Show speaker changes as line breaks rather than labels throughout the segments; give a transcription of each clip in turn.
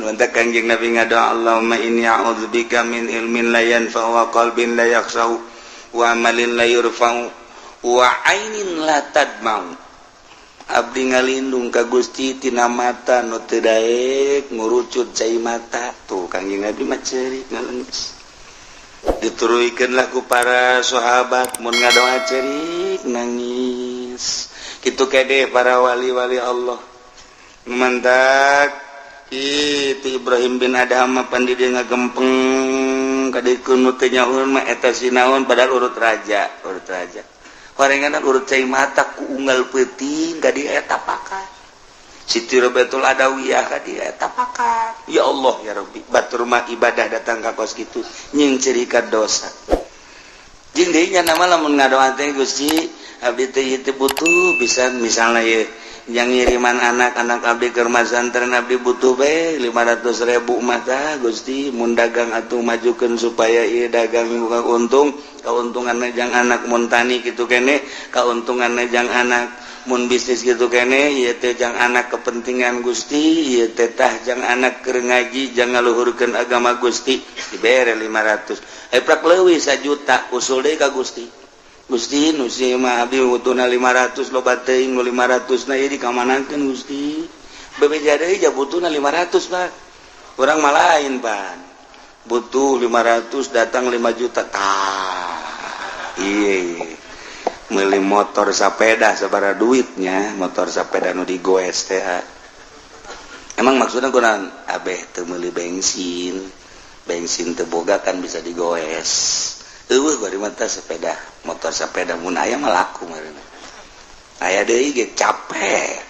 Mantap Kangjeng Nabi ngadoa, "Allahumma inni a'udzubika min ilmin la yanfa'u wa qalbin la yakhsha'u wa amalin la yurfa'u wa ainin la tadma'u." Abdi ngalindung ka Gusti tina mata nu teu daek ngurucut cai mata. Tuh, Kangjeng Nabi mah ceurik, ngalengis. Dituruikeun lah ku para sahabat, mun ngadoa ceurik, nangis. Kitu kede para wali-wali Allah. Mantak itu Ibrahim bin Adham pan di dia ngagempeng kadikeun nu teu nyaun mah eta sinaon, padahal urut raja, urut raja. Horengan urut cai mata ku unggal peuting ka dieu eta pakat. Siti Robiatul Adawiyah ka dieu eta pakat. Ya Allah ya Rabbi, batur mah ibadah datang ka kos kitu nying cerika dosa. Jeung deui nya nama lamun ngadoa teh, "Gusti, abdi teh ieu teh butuh bisa," misalnya ye yang ngiriman anak-anak abdi ke pesantren, "Abdi butuh be 500 ribu mata, Gusti, mun dagang atuh majukeun supaya ieu dagang buka untung, keuntungan jang anak, mun tani gitu kene keuntungan jang anak, mun bisnis gitu kene ieu teh jang anak kepentingan, Gusti, ieu teh tah jang anak keur ngaji, jang ngaluhurkeun agama, Gusti." Dibere 500, eh prak leuwih 1 juta, usul deui ka Gusti, "Gusti, nu si mah abdi butuhna 500, loba teuing nu 500 na ieu dikamanakeun, Gusti?" Bebeja deui ja butuhna 500, Pak. Urang mah lain pan, butuh 500 datang 5 juta. Tah, iya, meuli motor sepeda sabaraha duitnya, motor sepeda nu digoes teh. Emang maksudnya kunaon? Abeh teu meuli bensin, bensin teu boga kan bisa digoes. Eueuh bari mata sepeda motor sepeda, mun aya mah laku meureun. Aya deui ge capek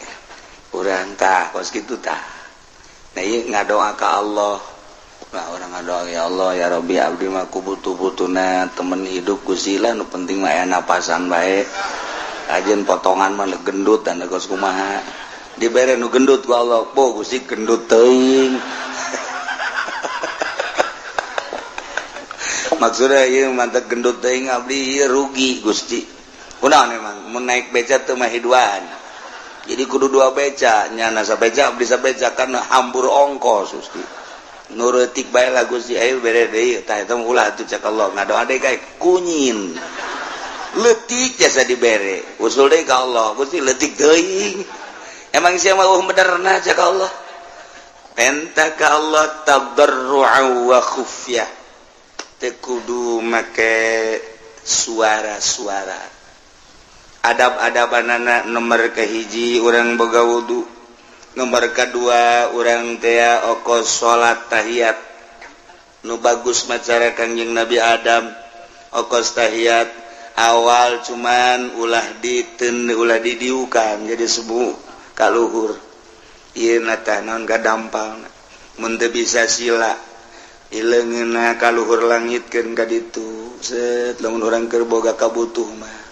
urang. Tah, kos kitu tah. Nah, ieu ngadoa ka Allah. Nah, orang ngadoa, "Ya Allah ya Rabbi, abdi mah ku butuh-butuhna temen hidup, Gusti lah, nu penting mah aya napasan bae. Ajeun potongan mah gendut dan kos kumaha." Dibere nu gendut ku Allah. "Po, Gusti, gendut teuing." Maksudnya ieu mantap, "Gendut teuing, abdi ieu rugi, Gusti." Kunaon emang mun naik beca teu mah duaan, jadi kudu dua beca, nyana sabeca, abdi sabeca, kan hambur ongkos, Gusti. "Nurutik bae lah, Gusti." Ayo bere deui. Tah, eta ulah atuh, cek Allah. Ngadoa deui kae kunyin leutik jasa dibere. Usul deui ka Allah, "Gusti, leutik teuing." "Emang sia mah benerna?" cek Allah. Penta ka Allah tadarru'a wa khufyah, teu kudu make suara-suara. Adab-adabanana, nomor kahiji urang boga wudu, nomor kedua urang tea okos salat tahiyat nu bagus macara Kangjeng Nabi Adam. Okos tahiyat awal cuman ulah diten, ulah didiukan, jadi sebu kaluhur ieu na tah naon gadampal. Mun teu bisa sila, ileungeunna kaluhur langitkeun ka ditu, set. Lamun urang keur boga kabutuh mah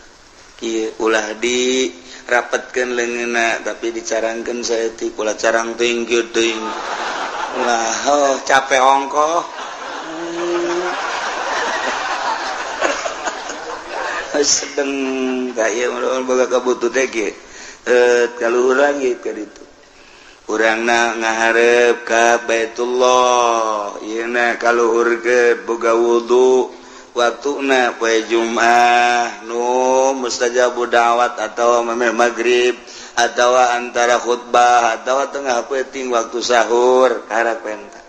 kieu, ulah di rapetkeun leungeunna, tapi dicarangkeun saeutik, ulah carang teuing kieu teuing, ulah. Oh, capek ongkoh. Sedeng kaya boga kabutuh teh kieu, kaluhur langit ka ditu. Urang na ngaharep ka Baitullah, ieu na kaluhur ke, boga wudu, waktuna poe Jumat nu mustajabu da'wat atau memeh maghrib atau antara khutbah atau tengah peuting waktu sahur, karak penta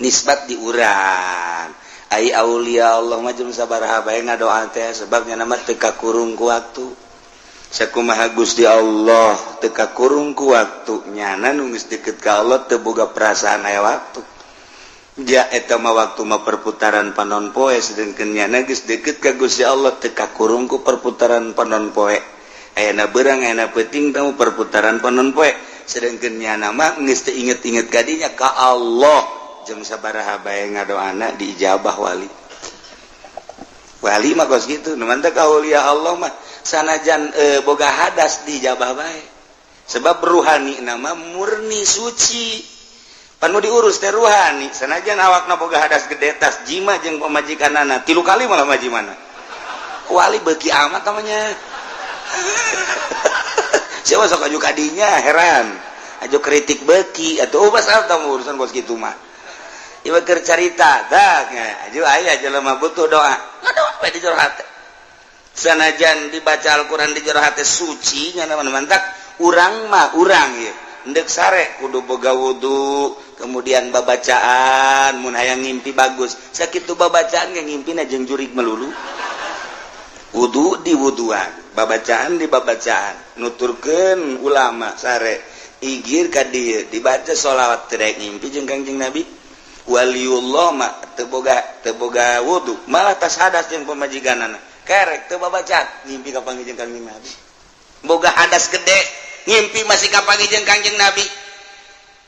nisbat di urang. Ai aulia Allah mah jeung sabaraha bae ngadoa teh, sebabnya nama teu kakurung ku waktu. Sakumaha Gusti Allah teu kakurung ku waktu, nyana nu geus deket ka Allah teu boga perasaan aya waktu. Ja eta mah waktu mah perputaran panon poe, sedengkeun nyana geus deket ka Gusti Allah teu kakurung ku perputaran panon poe. Ayana beurang, ayana peuting tamu perputaran panon poe, sedengkeun nyana mah geus teu inget-inget kadinya ka Allah. Jeung sabaraha bae ngadoana diijabah. Wali wali mah kos kitu. Nu mantap aulia Allah mah sanajan boga hadas dijabah bae, sebab ruhani nama murni suci panu diurus teh ruhani. Sanajan awakna boga hadas gede, tas jima jeung pamajikanana tilu kali malah majimana, wali beuki amat namanya. Siapa sok aju kadinya heran. Aja kritik beki atau oh pasal tamu urusan bos gitu mah. Ieu keur carita tah aju aya jelema butuh doa. Ngadoa we di jero hate. Sanajan dibaca Al-Qur'an di jero hate suci nya mantak urang mah urang ieu. Endek sare kudu boga wudu, kemudian babacaan mun hayang ngimpi bagus. Sakitu babacaan ge ngimpina jeung jurig melulu. Wudu di wuduan, babacaan di babacaan, nuturkeun ulama sare igir ka dieu dibaca sholawat teu daek ngimpi jeung Kangjeng Nabi. Waliullah mah teu boga wudu, malah tas hadas jeung pamajikanana. Kerek teu babacaan ngimpi ka panggih jeung Kangjeng Nabi. Boga hadas gede ngimpi masih ka panggih jeung Kangjeng Nabi.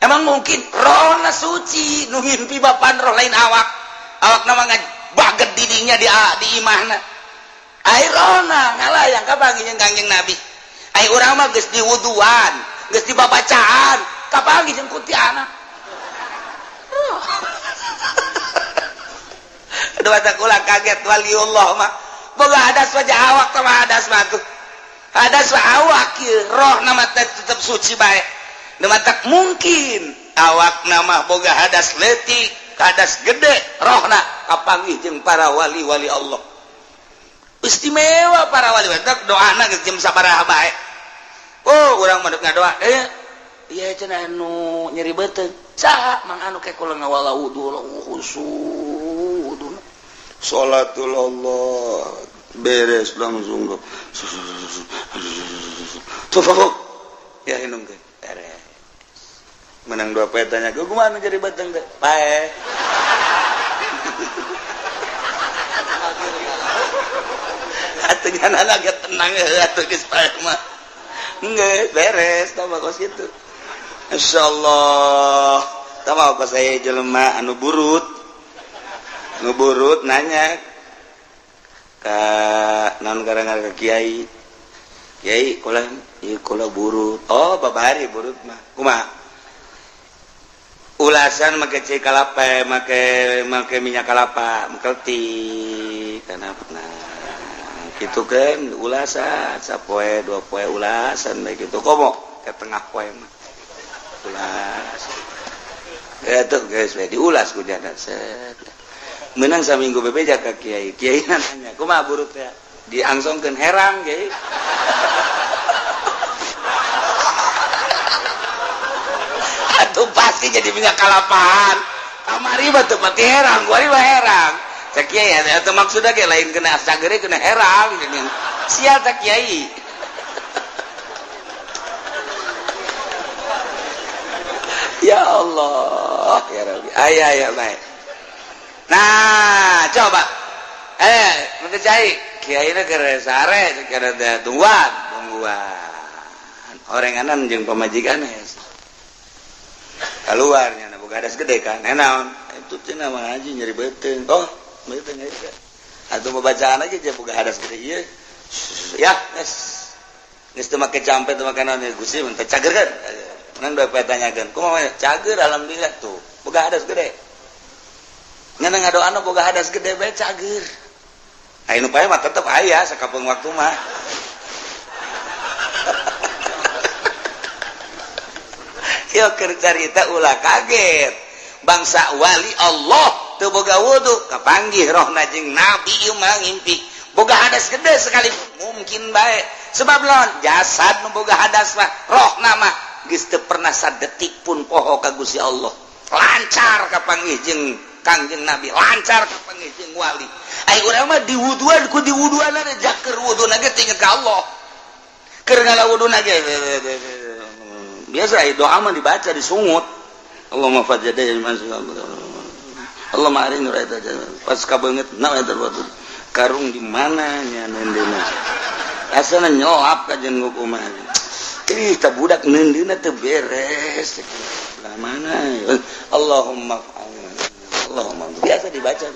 Emang mungkin rohna suci nu ngimpi bapan roh lain awak. Awakna mah baget didinya di imahna. Ai rohna ngalayang ka panggih jeung Kangjeng Nabi. Ai urang mah geus diwuduan, geus dibabacaan, kapanggih jeung kuntianak. Aduh ata kula kaget waliullah mah. Boga hadas wajah awak sama hadas mah tuh. Hadas mah awak ieu, rohna mah tetep suci bae. Nu matak mungkin awakna mah boga hadas leutik, hadas gede, rohna kapanggih jeung para wali-wali Allah. Istimewa para wali matak doana geus jam sabaraha bae. Oh, urang mah ngadoa ieu cenah anu nyeri beuteung. Saha mang anu ke kula ngawala wudu khusu wudu. Salatul Allah beres langsung. Tuh ya inungkeun beres. Menang dua poe tanya, "Kumaha nu nyeri beuteung teh?" Pae. Atuh nyanana ge tenang atuh geus pae mah. Geus beres tah kos kitu. Insyaallah. Tah mah kos aya jelema anu burut. Nu burut nanya ka naon gara-gara ka kiai. Kiai kula ieu kula burut. Oh, babari burut mah. Kumaha? Ulasan make cai kalapa, make minyak kalapa, mengkeltik kana nah. Gitu kan ulasan sapoe dua poe ulasan bae gitu komo ke tengah poe mah ulas ya tuh guys we diulas ku jana set menang saminggu bebeja ka kiai kiai nanya kumaha burut ya diangsongkeun herang kiai. Atuh pasti jadi minyak kalapaan kamari mah teu pati herang kuari mah herang. Cek kiai atau maksudnya kayak lain kena sagere kena herang sial cek kiai. Ya Allah ya Rabbi ayah ya baik. Nah coba nanti cai kiai na keur sare keur tungguan orenganan jeung pamajikan keluarnya boga hadas gede kan naon itu cenah mah haji nyeri beuteung. Oh beuteung aja atau bacaan aja je boga hadas gede ieu ya geus geus teu make campe teu make naon Gusti mun teh cager kan menang dua poe tanyakeun kumaha cager alhamdulillah tuh boga hadas gede ngan ngadoana boga hadas gede bae cager aya nu pae mah tetep aya sakapeung waktu mah. Ieu keur carita ulah kaget bangsa wali Allah teu boga wudu kapanggih rohna jeung nabi ieu mah ngimpi boga hadas gede sekali mungkin bae sebab lawan jasad nu boga hadas mah rohna mah geus teu pernah sadetik pun poho ka Gusti Allah lancar kapanggih jeung Kangjeng Nabi lancar kapanggih jeung wali. Ai urang mah diwuduan ku diwuduanna jaker wuduna ge inget ka Allah keur ngala wuduna ge biasa doa mah dibaca disungut Allahumma fajjada Allahumma arini raita pas kabeungeut na eta karung di mana nya neundeuna asana nyolap ka jeung kumaha ih ta budak neundeuna teu beres lah mana Allahumma Allahumma biasa dibaca.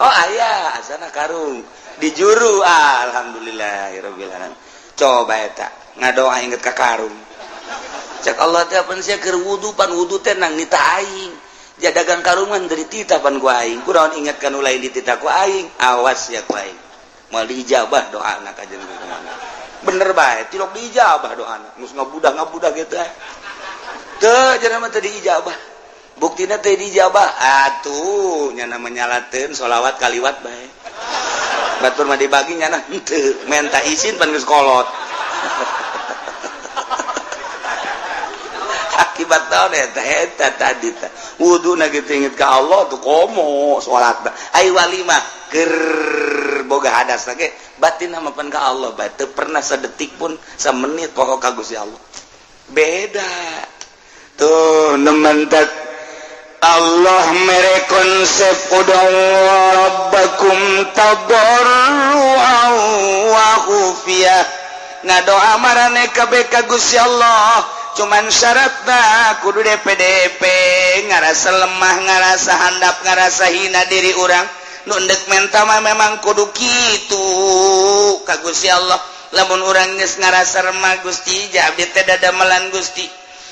Oh aya asana karung dijuru alhamdulillahirabbil alamin. Coba eta ngadoa inget ka karung. Cek Allah teh pan sia keur wudu pan wudu teh nang nita aing. Dia dagang karungan dari tita pan ku aing. Kunaon inget ka nu lain ditita ku aing. Awas ya ku aing. Moal diijabah doana ka jeung bener bae tilok diijabah doana. Geus ngabudah-ngabudah gitu eh. Teu jelema teh diijabah. Buktina teh diijabah atuh nya menyalateun sholawat kaliwat bae. Batur mah dibagi nyana henteu, menta izin pan geus kolot. Akibat naon eta eta tadi teh wuduna kitu inget ka Allah tuh komo salat. Ai wali mah keur boga hadas ge batin mah pan ka Allah bae, teu pernah sedetik pun samenit poho ka Gusti Allah. Beda tuh nementak Allah mere konsep ud'u rabbakum tadarruan wa khufiyah. Ngadoa marane kabeh ka Gusti Allah, cuman syaratna kudu DPDP ngarasa lemah, ngarasa handap, ngarasa hina diri urang. Nu ndek menta mah memang kudu kitu ka Gusti Allah. Lamun urang geus ngarasa remah, Gusti, abdi teh dadamelan Gusti,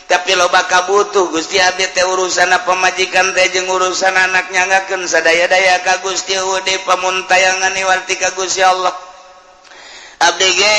tapi loba kabutuh Gusti, abdi teh urusan pamajikan teh jeung urusan anak nyangakeun sadaya-daya ka Gusti, eueuh pamuntayangan iwarti ka Gusti Allah. Abdi ge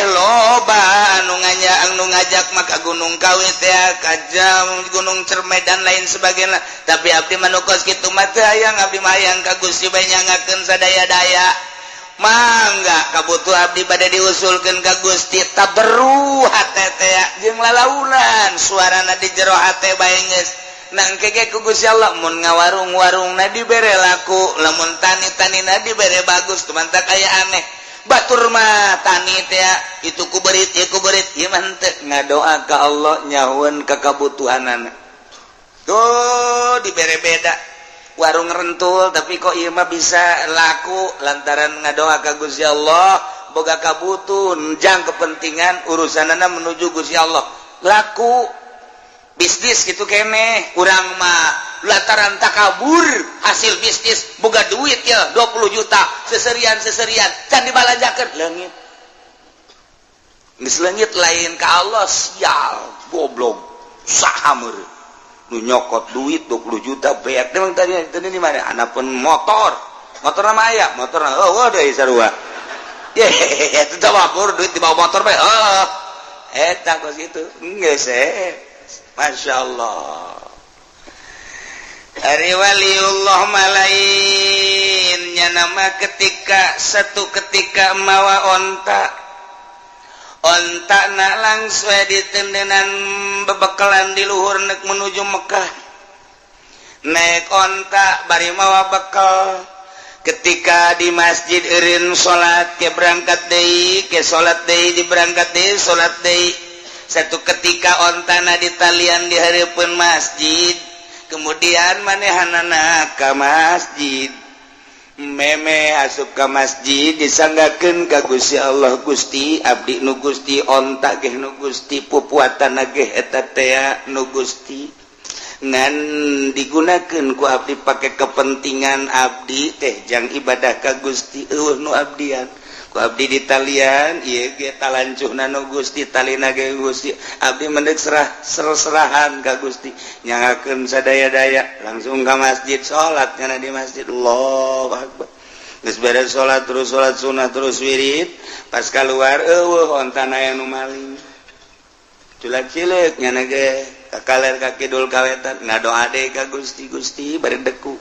loba anu nganya anu ngajak maka Gunung Kawi teh ka jam Gunung Cerme dan lain sebagainya, tapi abdi mah nu kos kitu mah teu hayang, abdi mah hayang ka Gusti bae nyangakeun sadaya-daya. Mangga kabutuh abdi bade diusulkeun ka Gusti, taberru hate teh jeung lalaunan suarana di jero hate bae geus nangke ge ku Gusti Allah. Mun ngawarung-warungna dibere laku, lamun tani-tanina dibere bagus, tumantak aya aneh batur mah tani teh itu ku berit ieu ku berit, ieu mah henteu ngadoa ka Allah nyahueun ka kabutuhanana tuh dibere beda. Warung rentul tapi kok ieu mah bisa laku lantaran ngadoa ka Gusti Allah, boga kabutuh jang kepentingan urusanana menuju Gusti Allah, laku bisnis gitu kene. Urang mah lantaran takabur hasil bisnis boga duit ya 20 juta seserian-seserian can dibalanjakeun leungit, geus leungit lain ka Allah. Sial, goblok, saha meureun nu nyokot duit 20 juta beak? Emang tadi tadi di mana anapun motor motor nama aya motor, oh deui sarua ye itu teh mabur duit di bawah motor bae. Oh, eta kos kitu geus eh. Masya Allah. Ari waliullah malainnya nama ketika satu ketika mawa onta, onta na langsung ditendenan bebekalan di luhur nek menuju Mekah, naik onta bari mawa bekal. Ketika di masjid eureun salat ke berangkat deui ke salat deui, di berangkat deui salat deui. Satu ketika ontana ditalian di hareupeun masjid, kemudian manehanana ka masjid, meme asup ka masjid disanggakeun ka Gusti Allah, Gusti, abdi nu Gusti, onta ge nu Gusti, pupuatan ge eta tea nu Gusti, ngan digunakeun ku abdi pake kepentingan abdi teh jang ibadah ka Gusti, eueuh nu abdian ku abdi ditalian ieu ge talancuhna nu Gusti, talina ge Gusti, abdi mendek serah serahan ka Gusti, nyangakeun sadaya-daya. Langsung ka masjid, salat nyana di masjid, Allahu akbar. Geus beres salat terus salat sunah terus wirid, pas keluar eueuh ontana aya nu maling. Culak cileuk nyana ge ka kaler ka kidul ka wetan, ngadoa deui ka Gusti, Gusti bari deku,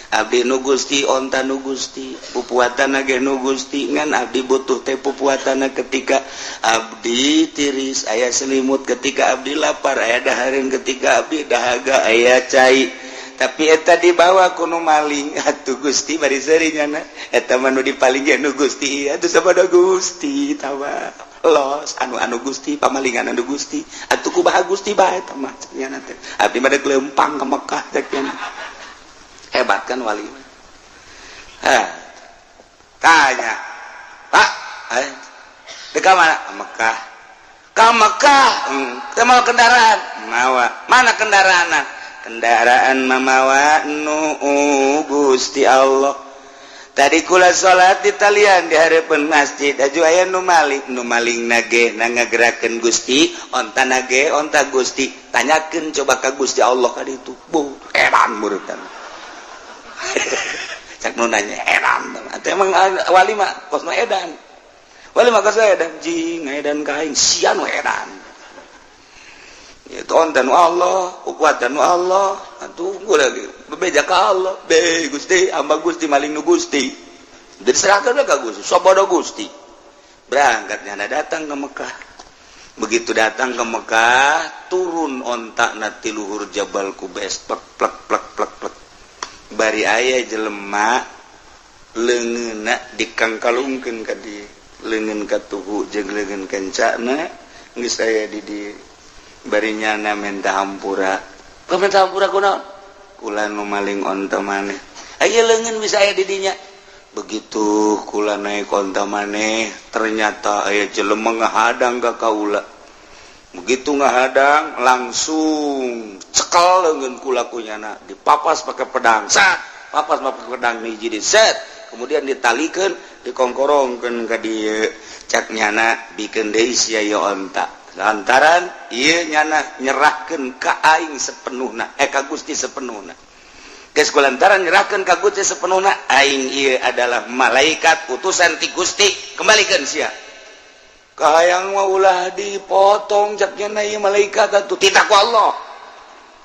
abdi nu Gusti, onta nu Gusti, pupuatan ge nu Gusti, ngan abdi butuh teh pupuatan ketika abdi tiris aya selimut, ketika abdi lapar aya dahareun, ketika abdi dahaga aya cai, tapi eta dibawa ku nu maling. Atuh Gusti, bari seuri nyana, eta mah nu dipaling ge nu Gusti atuh, sabada Gusti tawa los anu anu Gusti pamalingan anu Gusti atuh, kumaha Gusti bae eta mah nyana teh, abdi mah dek leumpang ka Mekah cek nyana. Hebat kan wali? Ha, tanya, Pak, eh, dek mana? Ke Mekah. Ke Mekah, teu mawa kendaraan? Mawa. Mana kendaraan? Kendaraan mamawa nu Gusti Allah. Tadi kula salat di talian di hareupeun masjid, aju aya nu maling, nu maling nage na ngagerakeun Gusti, onta nage onta Gusti, tanyakeun coba ka Gusti Allah ka ditu. Bu, edan murutan. Cak nu nanya edan. Atuh emang wali mah kos nu edan. Wali mah kos edan, jing edan ka aing sia nu edan. Itu onta nu Allah, kuatan nu Allah. Atuh lagi bebeja ka Allah. Be Gusti, hamba Gusti maling nu Gusti. Diserahkan ka Gusti, sabodo Gusti. Berangkatnya datang ke Mekah. Begitu datang ke Mekah, turun onta na ti luhur Jabal Kubes, plek plek plek plek plek. Bari aya jelema leungeunna dikangkalungkeun ka dieu, leungeun katuhu jeung leungeun kencana geus aya di dieu. Bari nyana menta hampura. Kau menta hampura kunaon? Kula nu maling onta maneh. Aya leungeun bisa aya di dinya. Begitu kula naik onta maneh, ternyata aya jelema ngahadang ka kaula. Begitu ngahadang langsung cekel leungeun kula ku nyana, dipapas pakai pedang. Sat, papas pakai pedang hiji di set, kemudian ditalikeun, dikongkorongkeun ka dieu. Cak nyana bikeun deui sia ieu onta. Lantaran ieu nyana nyerahkeun ka aing sepenuhna, ka Gusti sepenuhna. Geus kulantaran nyerahkeun ka Gusti sepenuhna, aing ieu adalah malaikat utusan ti Gusti, kembalikeun sia. Kahayang mah ulah dipotong cak nyana ieu malaikat atuh titah ku Allah.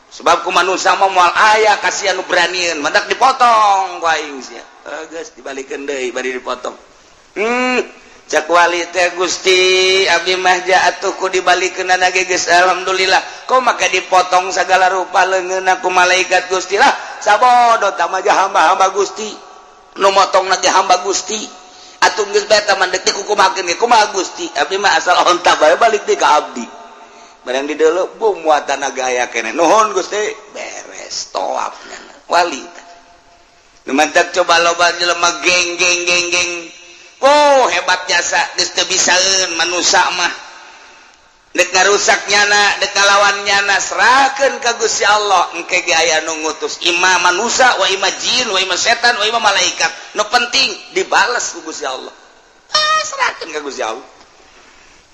Sebab ku manusia mah moal aya kasihan nu beranieun, mantak dipotong ku aing sia. Geus dibalikeun deui bari dipotong. Cak wali teh Gusti abdi mah atuh ku dibalikeunana ge geus alhamdulillah. Kok maka dipotong segala rupa leungeunna ku malaikat Gusti lah. Sabodo tah mah hamba-hamba Gusti. Nu motongna ge hamba Gusti. Atuh geus bae tah mah deuk dikukumakeun ge kumaha Gusti. Abdi mah asal onta bae balik deui ka abdi. Barang di deuleu bum muatan aya keneh. Nuhun Gusti, beres tawaf nyana. Wali teh. Nu mantak coba loba jelema geng geng geng geng. Oh hebat jasa geus teu bisaeun manusa mah. Dek ngarusak nyana, dek ngalawan nyana, serahkeun ka Gusti Allah. Engke ge aya nu ngutus ima manusa, wa ima jin, wa ima setan, wa ima malaikat. Nu penting dibales ku Gusti Allah. Ah, serahkeun ka Gusti Allah.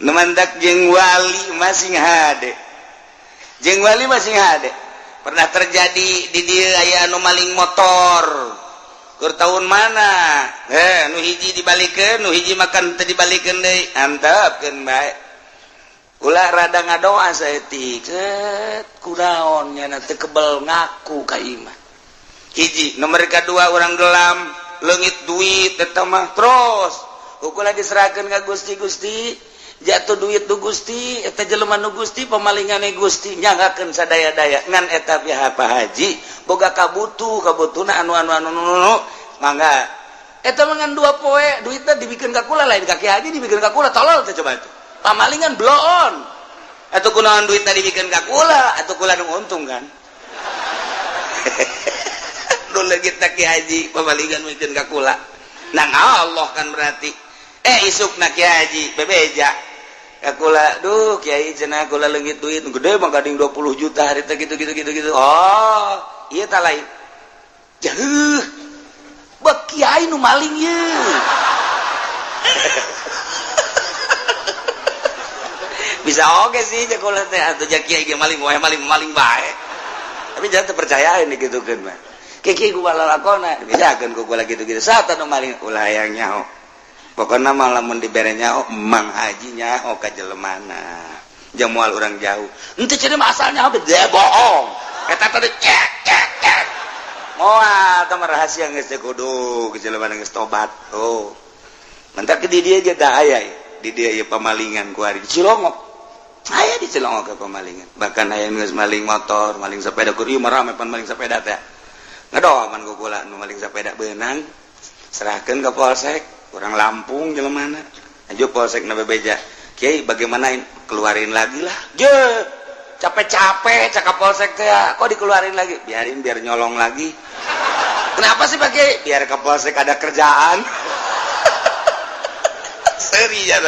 Nu mantak jeung wali masing hade. Jeung wali masing hade. Pernah terjadi di dieu aya anu maling motor. Keur tahun mana? Nu hiji dibalikeun, nu hiji makan teu dibalikeun deui. Antepkeun bae. Ulah rada ngadoa saeutik. Set kunaon nyana teu kebel ngaku ka imah. Hiji, nomor kadua urang gelam, leungit duit eta mah terus. Ukur diserahkeun ka Gusti, Gusti jatuh duit nu Gusti, eta jelema nu Gusti, pemalingane Gusti, nyanggakeun sadaya-daya ngan eta pihak Pak Haji boga kabutuh, kabutuhna anu anu anu anu mangga eta mah ngan 2 poe duitna dibikeun ka kula, lain ka Ki Haji dibikeun ka kula, tolol teh coba itu pamalingan bloon atuh kunaon duitna dibikeun ka kula atuh kula nu untung kan. Nu leungit Ki Haji pamalingan mikeun ka kula nang Allah kan berarti isukna Ki Haji bebeja kula, duh kiai cenah kula leungit duit gede mah gading 20 juta hari teh gitu gitu gitu gitu. Oh, ieu tah lain. Jauh. Bek kiai nu maling ye. Bisa oge sih jeung kula teh atuh ja kiai ge maling wae maling maling bae. Tapi jangan terpercayain digitukeun mah. Kiai ku lalakona dibejakeun ku kula gitu-gitu. Saat anu maling ulah hayang nyaho. Pokoknya malah mun dibere nyaho Mang Haji nyaho ka jelemana. Jeung moal urang jauh. Henteu cenah mah asalnya bede bohong. Eta teh cek cek cek. Moal teh rahasia geus teh kudu jelemana geus tobat. Oh. Mantak di dieu ge da aya di dieu ieu pamalingan ku ari di Cilongok. Aya di Cilongok ke pamalingan. Bahkan aya geus maling motor, maling sepeda ku ieu mah rame pan maling sepeda teh. Ngadoaman ku kula nu maling sepeda beunang. Serahkeun ka polsek. Orang Lampung jelemana aja polsek na bebeja kiai bagaimana keluarin lagi lah je capek-capek cakap polsek teh kok dikeluarin lagi biarin biar nyolong lagi kenapa sih pakai biar ke polsek ada kerjaan. Seri ya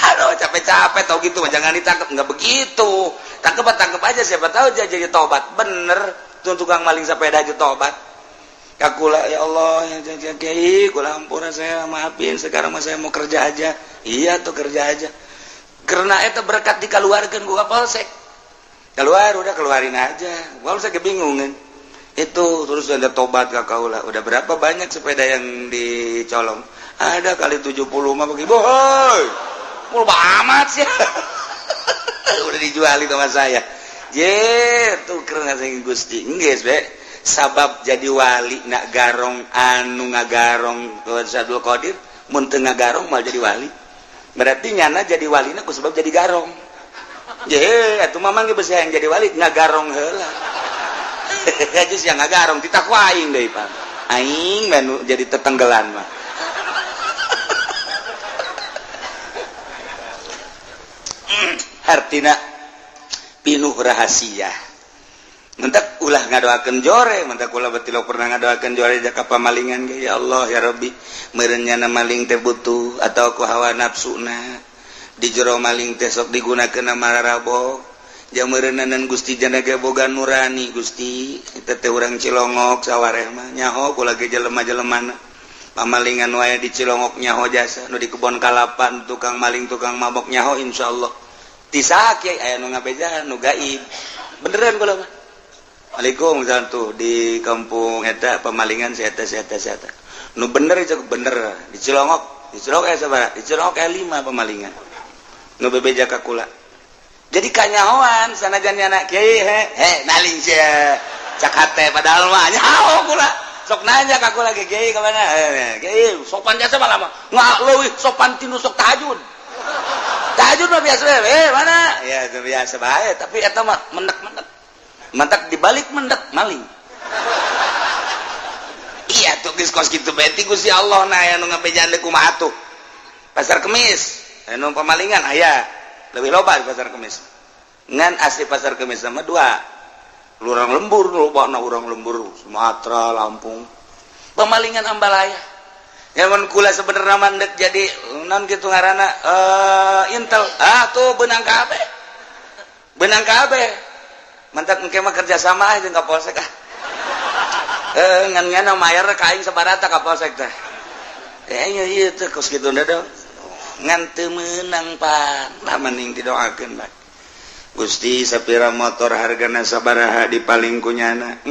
aduh capek-capek tau gitu jangan ditangkap nggak begitu tangkep aja siapa tahu dia jadi tobat bener tuh tukang maling sepeda aja tobat. Kakula ya Allah ya kiai kula ampura saya maafin sekarang mah saya mau kerja aja. Iya tuh kerja aja. Karena eta berkat dikeluarkan gua polsek. Keluar udah keluarin aja. Polsek kebingungan. Itu terus ada tobat ka kaula. Udah berapa banyak sepeda yang dicolong? Ada kali 70 mah bagi bohoi. Mul amat sih. Udah dijualin sama saya. Je, tuker ngasih Gusti. Geus be. Sabab jadi wali nak garong anu ngagarong Tuan Abdul Qadir, mun teu ngagarong mal jadi wali. Berarti nyana jadi walina ku sebab jadi garong. Je, atuh mamang ge besi yang jadi wali ngagarong heula. Aja sih ngagarong titah ku aing deui, Pak. Aing mah jadi tetenggelan mah. Artina pinuh rahasia. Mentak ulah ngadoakeun jore, mentak ulah betilok pernah ngadoakeun jore jaka pamalingan ge, ya Allah ya Rabbi, meureun nyana maling teh butuh atau ku hawa nafsuna. Di jero maling teh sok digunakeun mararabok. Jang meureunanan Gusti jana ge boga nurani Gusti, eta teh urang Cilongok sawareh mah nyaho kula ge jelema-jelemana. Pamalingan wae di Cilongok nyaho jasa, nu di kebon kalapan tukang maling tukang mabok nyaho insyaallah. Tisa kiai aya nu ngabejaan nu gaib. Beneran kula mah. Waalaikumsalam tuh di kampung eta pemalingan si eta si eta si eta. Nu bener itu bener di Cilongok aya sabaraha? Di Cilongok aya 5 pemalingan. Nu bebeja ka kula. Jadi kanyahoan sanajan nyana kiai he he maling sia. Cak hate padahal mah nyaho kula. Sok nanya ka kula ge kiai ka mana? Kiai sopan jasa mah lama. Nggak leuwih sopan tinu sok tahajud. Tahajud mah biasa mana? Ya itu biasa bae, tapi eta mah mendak-mendak. Mentak dibalik mendak maling. Iya tuh geus kos kitu bae ti Gusti Allah na aya nu ngabejaan deui kumaha atuh. Pasar Kemis, anu pemalingan aya. Leuwih loba di Pasar Kemis. Ngan asli Pasar Kemis sama dua. Urang lembur lobana urang lembur Sumatera, Lampung. Pemalingan ambalaya. Nyaman kula sebenarnya mandek jadi non gitu ngaranna intel. Ah tuh benang kabeh. Benang kabeh. Mantap engke mah kerja sama ah jeung Kapolsek ah. Ngan nyana mayar ka aing sabarata Kapolsek teh. Ieu ieu teh kos kitu da ngan teu meunang pan. Lah mending didoakeun bae. Gusti sapira motor hargana sabaraha dipaling ku nyana.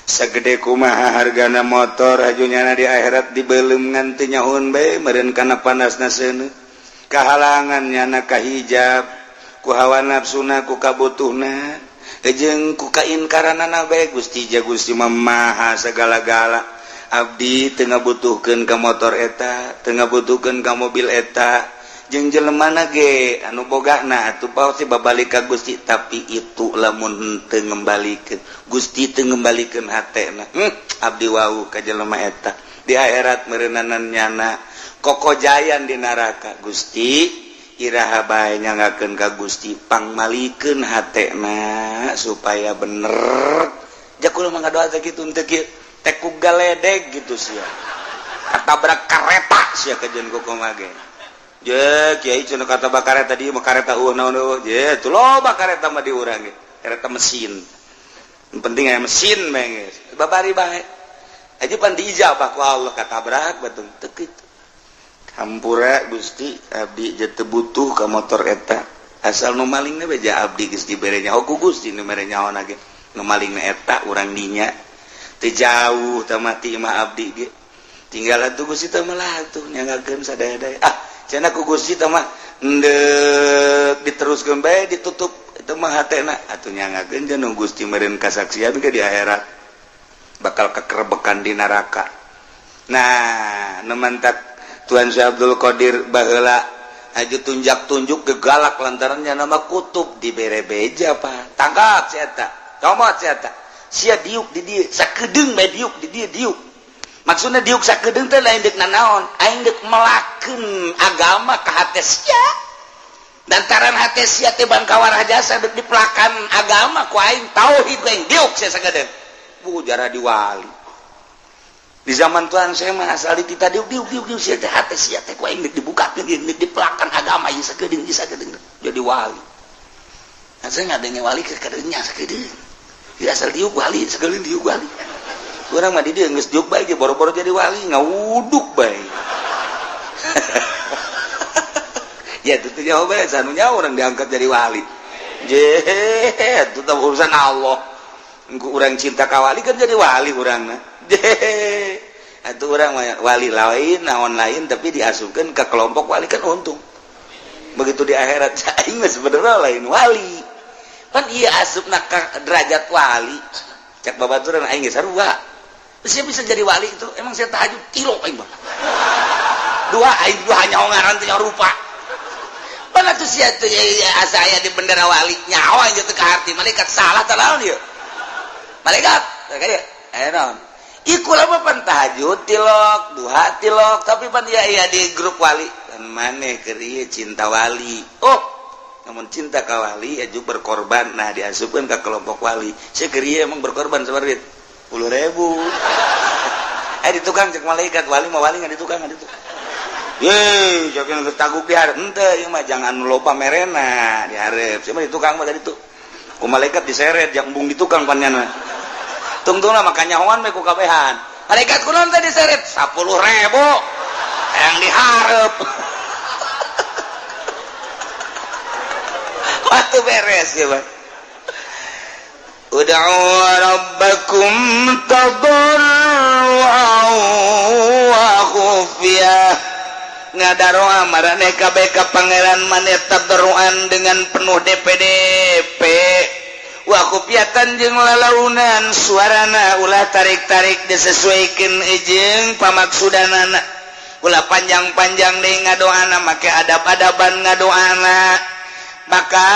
Sagede kumaha hargana motor aju nyana di akhirat dibeuleum ngan teu nyahoun bae meureun kana panasna seuneu. Kahalangan nyana ka hijab ku hawa nafsuna ku kabutuhna jeung ku kainkaranana bae Gusti ja Gusti mah maha sagala-gala. Abdi teu ngabutuhkeun ka motor eta, teu ngabutuhkeun ka mobil eta, jeung jelemana ge anu bogana atuh pasti babalik ka Gusti, tapi itu lamun teu ngembalikeun Gusti teu ngembalikeun hatena. Abdi wau ka jelema eta di akhirat meureunanan nyana kokojayan di neraka. Gusti iraha bae nyangakeun ka Gusti pangmalikeun hatena supaya bener. Ja kula mah ngadoa teh kitu teu kieu teh ku galedeg gitu sia. Katabrak kareta sia kajeun kumaha ge. Je kiai cenah kata kareta di mah kareta eueuh naon eueuh. Je tuh loba kareta mah di urang ge. Kareta mesin. Yang penting aya mesin bae geus. Babari bae. Aja pan diijabah ku Allah katabrak batung teu kitu. Hampura Gusti abdi je teu butuh ka motor eta. Asal nu malingna bae ja abdi geus dibere nyaho ku Gusti nu mere nyaho ge. Nu malingna eta urang dinya. Teu jauh teh mati mah abdi ge. Tinggal atuh Gusti teh mah lah atuh nyangakeun sadaya-daya. Ah cenah ku Gusti teh mah endek diteruskeun bae ditutup itu mah hatena atuh nyangakeun jeung Gusti meureun kasaksian ke di akhirat bakal kekerebekan di neraka. Nah, nu mantak Tuan Syekh Abdul Qadir baheula aju tunjak-tunjuk gegalak lantarannya nama kutub dibere beja pak. Tangkap si eta, comot si eta. Sia diuk di dieu, sakedeung bae diuk di dieu diuk. Maksudna diuk sakedeung teh lain deuk nanaon, aing deuk melakeun agama ka hate sia. Lantaran hate sia teh bangkawar jasa deuk dipelakan agama ku aing tauhid aing diuk sia sakedeung. Bu jarah diwali. Di zaman Tuhan saya mah asal ditita diuk diuk diuk diuk sia teh hate sia teh ku aing deuk dibukakeun deuk dipelakan agama ieu sakedeung ieu sakedeung jadi wali. Nah, saya ngadenge wali ke kadeunya sakedeung. Di asal diuk wali sakedeung diuk wali. Urang mah di dieu geus diuk bae ge boro-boro jadi wali ngawuduk bae. Ya itu teh jawab bae sanunya urang diangkat jadi wali. Je itu teh urusan Allah. Engku urang cinta ka wali kan jadi wali urangna. Je atuh urang mah wali lain naon lain tapi diasupkeun ke kelompok wali kan untung. Begitu di akhirat, aing mah sebenarnya lain wali pan, iya, asupna ka derajat wali. Cek babaturan aing geus sarua. Saya bisa jadi wali itu emang saya tahajud tilok, aing mah dua, aing dua hanya ngaran teh rupa. Mana tuh sia tuh ya, asa aya di bendera wali, nyawa aja teu kaharti malaikat. Salah teh naon ieu malaikat kayak eh naon? Iku lama pan tahajud tilok, duha tilok, tapi pan iya iya di grup wali kan. Maneh keur ieu cinta wali. Oh, namun cinta ka wali aju berkorban. Nah, diasupkeun ka kelompok wali. Saya keur ieu emang berkorban seperti 10.000 eh di tukang. Cek malaikat, wali mah wali nggak di tukang, nggak di tukang. Ye, jangan taguk di hareup henteu, ieu mah jangan loba merena di hareup. Siapa di tukang mah tadi tuh. Ku malaikat diseret yang embung di tukang panyana. Tungtungna maka nyahoan we ku kabehan. Malaikat kunaon teh diseret? 10.000 yang dihareup. Waktu beres ya, Pak. Ud'u rabbakum tadarru'an wa khufiyah. Ngadaroa marane kabeh ka pangeran maneh tadarruan dengan penuh DPDP, wa khufyatan jeung lalaunan suarana, ulah tarik-tarik, disesuaikan jeung pamaksudanana, ulah panjang-panjang deui ngadoana, make adab-adaban ngadoana. Maka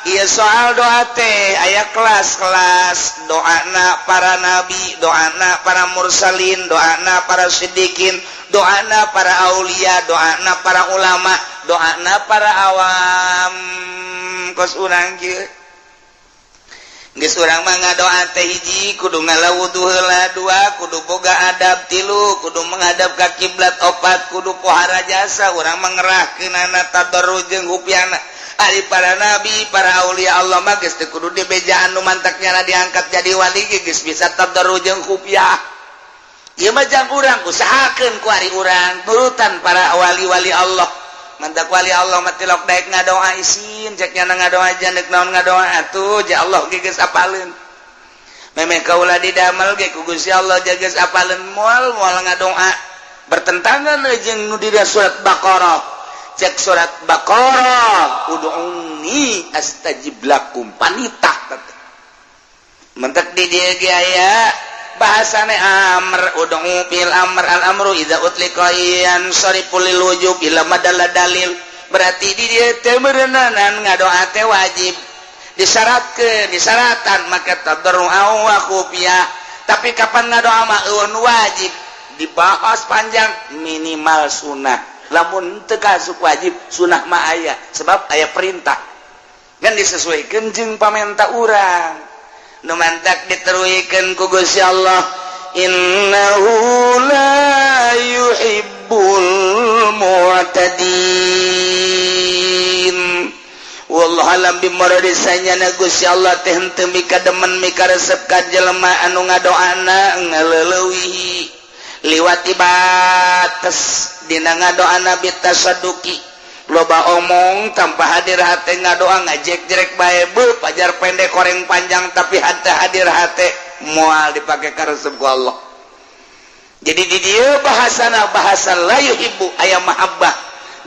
iya, soal doa teh aya kelas-kelas. Doana para nabi, doana para mursalin, doana para sidikin, doana para aulia, doana para ulama, doana para awam. Kos urang kieu geus, urang mah ngadoa teh hiji kudu ngala wudu heula, dua kudu boga adab, tilu kudu menghadap ka kiblat, opat kudu pohara jasa. Urang mah ngerahkeunana tadarru jeung hupiana. Ari para nabi, para aulia Allah mah geus teu kudu dibejaan, nu mantaknya diangkat jadi wali ge geus bisa tadarru jeung khufiah. Ieu mah jang urang usahakeun ku ari urang nurutan para wali-wali Allah. Mantak wali Allah mah tilok daek ngadoa isin, cek nya ngadoa jan dek naon ngadoa atuh, ja Allah ge geus apaleun. Memeh kaula didamel ge ku Gusti Allah geus apaleun, moal moal ngadoa bertentangan jeung nu di surat Baqarah. Cek surat Baqarah, ud'uni astajib lakum, panitah. Mentek di dieu ge aya bahasane amr, ud'u fil amr, al amru idza utliqa yansarifu lil wujub ila madalla dalil. Berarti di dieu teh meureunanan ngadoa teh wajib, disyaratkeun, disyaratan maka tadarru wa khufiyah. Tapi kapan ngadoa mah euweuh wajib, dibahas panjang, minimal sunnah. Lamun teu kasuk wajib, sunnah mah aya, sebab aya perintah kan disesuaikan jeung pamenta urang. Nu mantak diteruikeun ku Gusti Allah, innahu la yuhibbul mu'tadin. Wallahu alam bimuradi. Sanyana Gusti Allah teh henteu mika demen, mika resep ka jelema anu ngadoana ngaleulewihi, liwati bates dina ngadoana, bitasadduki, loba omong tanpa hadir hate, ngadoa ngajek-jerek bae, be pajar pendek koreng panjang, tapi hate hadir hate, moal dipake karesep ku Allah. Jadi di dieu bahasana bahasa la yuhibbu, aya mahabbah,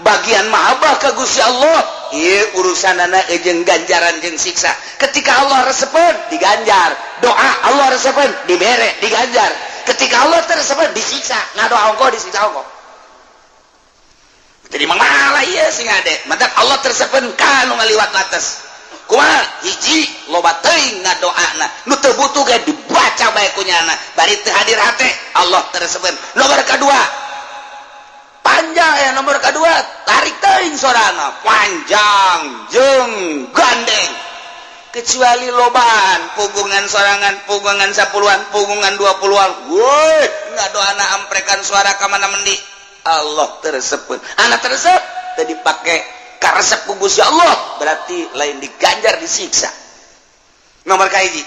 bagian mahabbah ka Gusti Allah. Ieu urusanana jeung ganjaran jeung siksa. Ketika Allah resepeun, diganjar doa. Allah resepeun, dibere, diganjar. Ketika Allah teresepeun, disiksa. Ngadoa ongkoh, disiksa ongkoh. Jadi malah iya sing ade mantak Allah tersepen ka nu ngaliwat batas. Kumaha? Hiji, loba teuing ngadoana, nu teu butuh ge dibaca bae ku nyana, bari teu hadir hate, Allah tersepen. Nomor kedua panjang ya, nomor kedua tarik teuing sorana panjang jeung gandeng, kecuali lobaan pugungan sorangan, pugungan 10-an, pugungan 20-an, woi ngadoana amprekan suara ka mana mendi, Allah tersebut anak tersebut tadi pakai karesep ku Gusti Allah, berarti lain diganjar, disiksa. Nomor kahiji.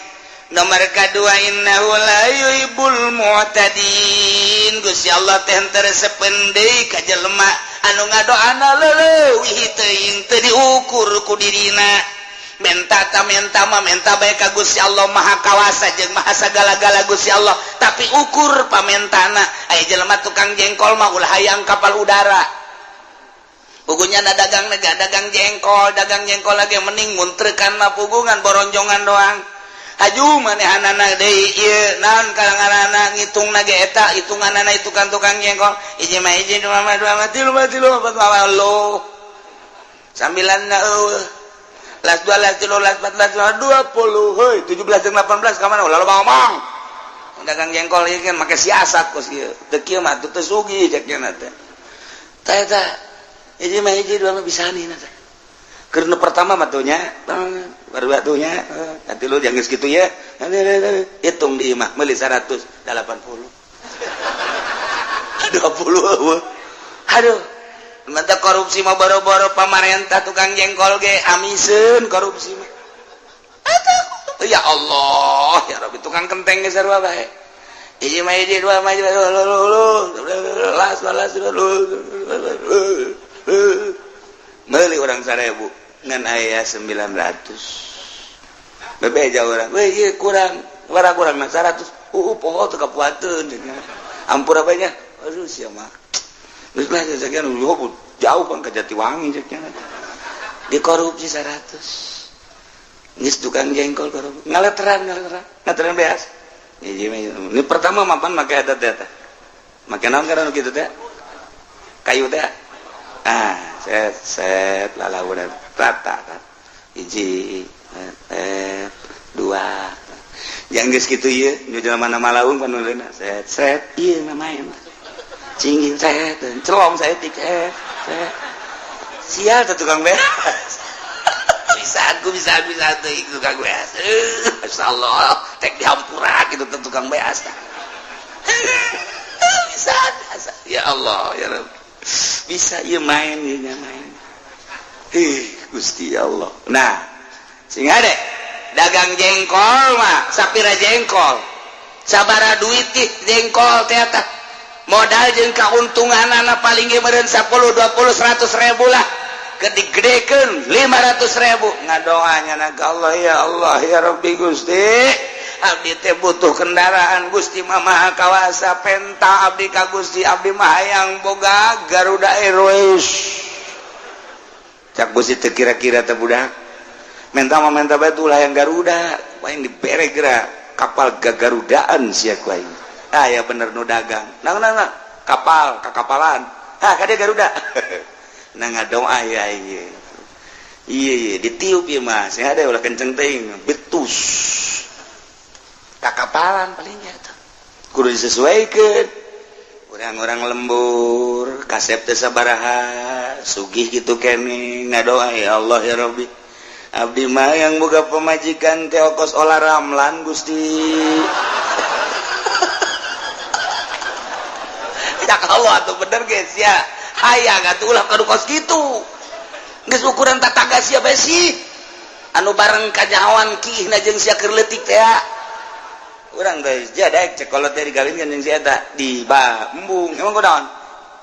Nomor kedua, innahu la yuhibbul mu'tadin. Gusti Allah teh teresepeun deui ka jelema anu ngadoana leuwih teuing, teu diukur ku dirina. Menta ta menta mah menta bae ka Gusti Allah, Maha Kawasa jeung Maha sagala-gala Gusti Allah, tapi ukur pamentana. Aya jelema tukang jengkol mah ulah hayang kapal udara. Pugunya na dagang nega dagang jengkol, dagang jengkol lagi mending muntrekan mah pugungan boronjongan doang. Haju manehanana deui ieu naon kalanganana ngitung ge eta hitunganana itu kan tukang jengkol. Hiji mah hiji, dua mah dua mah, tilu mah tilu, opat mah lo. Sambilan na eueuh. Las dua, las tilu, las empat, las lima, 20. Heuy, 17 jeung 18 ka mana? Ulah loba ngomong. Dagang jengkol ieu kan make siasat kos ieu. Teu kieu mah teu sugih cek nya teh. Tah eta hiji mah hiji, dua mah bisa nih teh. Keur nu pertama mah tuh nya, baru atuh nya, nanti lu jangan segitu ya. Hitung di imah meuli 180. 20 eueuh. Aduh, mantap korupsi mah boro-boro pamarentah, tukang jengkol ge amiseun korupsi mah. Atuh, ya Allah, ya Rabbi, tukang kenteng ge sarua bae. Hiji mah hiji, dua mah dua, las las meuli urang 1000 ngan aya 900. Bebeja urang, "Weh, ieu kurang, warah kurang na 100." Poho teu kapuateun. Ampura bae nya. Aduh, sia mah. Geus lah sekian jauh bang ke Jatiwangi cek nya. Dikorupsi 100. Geus tukang jengkol korupsi. Ngaleteran, ngaleteran, ngaleteran beas. Hiji mah ini pertama mapan make eta teh teh. Make naon karena kitu teh? Kayu teh. Ah, set set lalaunan rata kan. Hiji, eh, dua. Yang geus kitu ieu, nu jelema mana malaung panuleuna set set ieu mah main. Cingin set, celong saya tik set set. Sial teh tukang beas. Bisa aku bisa bisa tuh tukang beas. Masyaallah, tek dihampura gitu teh tukang beas. Bisa, bisa. Ya Allah, ya Rabb. Bisa ieu main ieu main. Ih, Gusti Allah. Nah, sing deh dagang jengkol mah sapira jengkol. Sabara duit ih jengkol teh eta. Modal jeung kauntunganana paling ge meureun 10, 20, 100 ribu lah. Kedigedekeun 500 ribu. Ngadoanya na ka Allah, ya Allah, ya Rabbi Gusti. Abdi teh butuh kendaraan, Gusti mah Maha Kawasa, penta abdi ka Gusti, abdi mah hayang boga Garuda Airways. Cak Gusti teh kira-kira teh budak menta mah menta bae ulah yang Garuda, paling dibere geura kapal gagarudaan sia ku aing. Ah ya bener nu dagang. Nah, nah, nah. Kapal, kakapalan. Ah kade Garuda. Nah, ngadoa ya ieu. Iya iya ditiup ieu mah, sing ada ulah kenceng teuing, betus. Kakapalan palingnya tuh. Kudu disesuaikan. Orang-orang lembur, kasep teh sabaraha, sugih gitu kene ngadoa, ya Allah, ya Rabbi. Abdi mah yang boga pemajikan teh okos Olla Ramlan, Gusti. Ya Allah atuh bener guys ya. Hayang atuh ulah kadu kos kitu. Geus ukuran tataga sia bae sih. Anu bareng kanyahoan kiihna jeung sia keur leutik teh. Urang teh jadaek cek kolot teh digawinkeun jeung si eta di embung. Emang kunaon?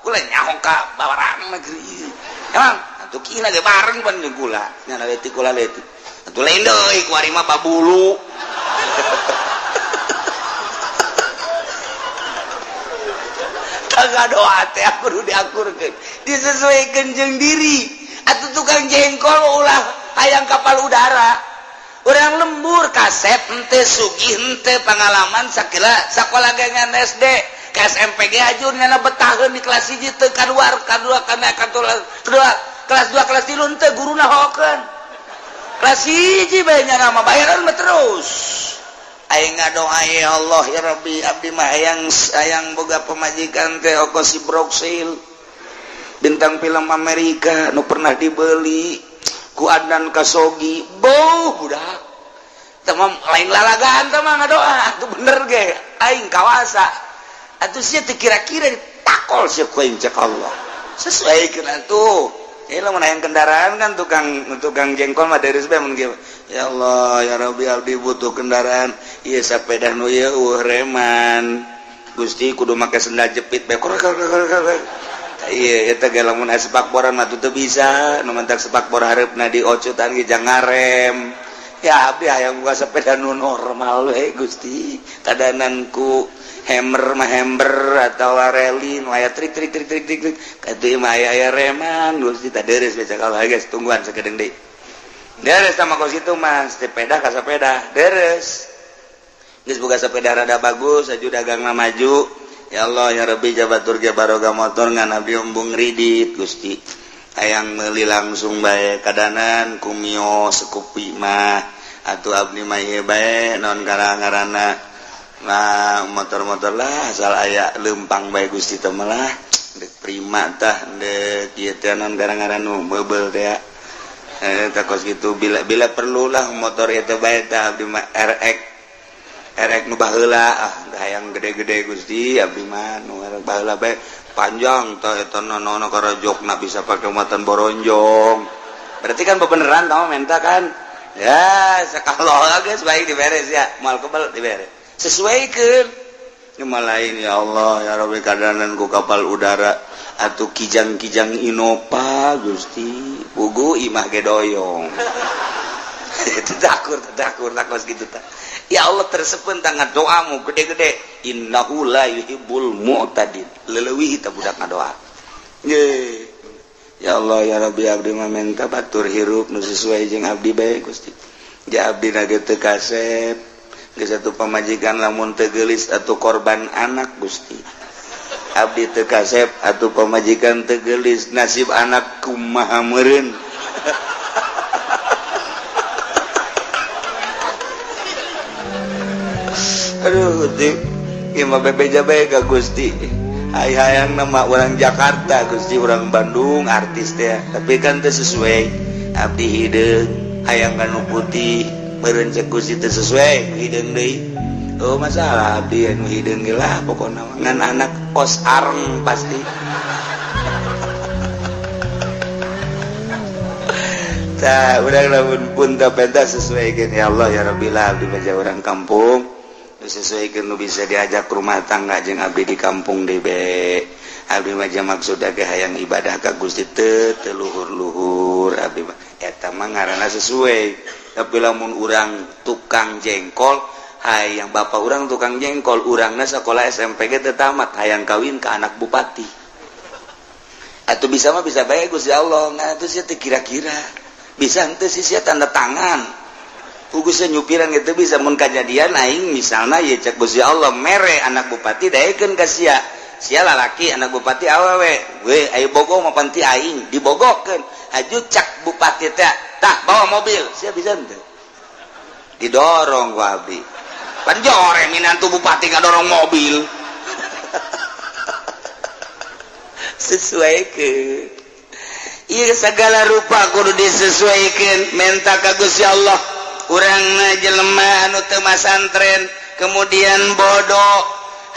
Kula nyaho ka bawarang negeri. Emang atuh kiihna ge bareng pan jeung kula. Nya leutik kula leutik. Atuh lain deui kuari mah babulu. Kagak doa teh kudu diakurkeun. Disesuaikan jeung diri. Atuh tukang jengkol ulah hayang kapal udara. Orang lembur kasep ente sugih ente pengalaman sakila sakola ge ngan SD ke SMP ge ajur nyana betaheun di kelas 1 teu kaluar kadua kana kedua kelas 2 kelas 3 henteu guruna hokeun. Kelas 1 bae nyana mah bayaran mah terus. Aing ngadoa, ya Allah, ya Rabbi, abdi mah hayang hayang boga pemajikan teh oko si Broksil bintang film Amerika nu pernah dibeli ku Adnan Kasogi. Boh budak teh mah lain lalagaan teh mah ngadoa atuh bener ge aing kawasa atuh sia teu kira-kira ditakol sia ku aing cek Allah sesuaikeun atuh. Ini lamun hayang kendaraan kan tukang tukang jengkol mah dari bae mun kieu. Ya Allah, ya Rabbi, abdi butuh kendaraan. Ieu sapeda nu ieu eueuh reman. Gusti kudu make sendal jepit bae. Iya, eta ge lamun aya sepakboran mah teu bisa, nu mantak sepakbor hareupna diocutan ge jangan ngarem. Ya abdi hayang buka sepeda nu normal we Gusti. Kadanan ku hammer mah hammer atawa rally nu aya trik trik trik trik trik. Katuh mah aya aya reman Gusti tah deres baca kalau geus tungguan sakedeung deui. Deres sama kos itu mah sepeda ka sepeda deres. Geus boga sepeda rada bagus aju dagangna maju. Ya Allah ya Rabbi jabatur ge baroga motor ngan abdi embung ridit Gusti. Hayang meuli langsung bae kadanan ku Mio Scoopy mah atuh abdi mah ieu bae non ngaranna nah motor-motor lah asal aya lempang bae Gusti teh mah lah deuk prima tah deuk ieu teh non ngaran nu meubel teh tah kos kitu bila bila perlulah motor ieu teh bae tah abdi mah RX RX nu baheula ah hayang gede-gede Gusti abdi mah nu baheula bae panjang tah eta nono karajokna bisa pake muatan boronjong. Berarti kan bebeneran kamu minta kan? Ya, kalau geus baik diberes ya, moal kebel diberes. Sesuaikeun. Cuma lain ya Allah ya Rabbi kadanan ku kapal udara atuh kijang-kijang Innova Gusti, pugu imah ge doyong. Takur takur takos gitu tah. Ya Allah tersepen tangan doamu gede-gede. Innahu la yuhibbul mu'tadin. Leleuwih tah budak ngadoa. Ye. Ya Allah ya Rabbi abdi mah menta batur hirup nu sesuai jeung abdi bae Gusti. Ja abdi na ge teu kasep. Geus atuh pamajikan lamun teu geulis atuh korban anak Gusti. Abdi teu kasep atuh pamajikan teu geulis nasib anak kumaha meureun. Aduh, ieu mah bebeja bae ka Gusti. Ai hayang nama orang Jakarta, Gusti orang Bandung artis teh, tapi kan teu sesuai. Abdi hideung hayang anu putih, meureun cek Gusti teu sesuai hideung deui. Oh masalah abdi anu hideung ge lah pokona ngan anak kos areng pasti. Tah urang lamun pun teu penta sesuaikeun ya Allah ya Rabbi lah abdi mah urang kampung. Sesuaikan nu bisa diajak rumah tangga jeung abdi di kampung debe. Abdi mah maksud ge hayang ibadah ka Gusti teu teu luhur-luhur abdi mah eta mah ngaranna sesuai. Tapi lamun urang tukang jengkol hayang bapak urang tukang jengkol urangna sakola SMP ge teu tamat hayang kawin ka anak bupati. Atuh bisa mah bisa bae Gusti Allah ngan atuh sia teu kira-kira. Bisa henteu sih sia tanda tangan. Ugusnya nyupiran gitu bisa mun kajadian aing misalna ye cek Gusti Allah mere anak bupati daekeun ka sia. Sia lalaki anak bupati awewe. We aya bogo mah panti aing dibogokeun. Haju cak bupati teh tah bawa mobil. Sia bisa henteu? Didorong ku abdi. Pan jore minantu bupati ngadorong mobil. Sesuaikeun. Ieu segala rupa kudu disesuaikeun menta ka Gusti Allah. Urang jelema anu teu masantren kemudian bodoh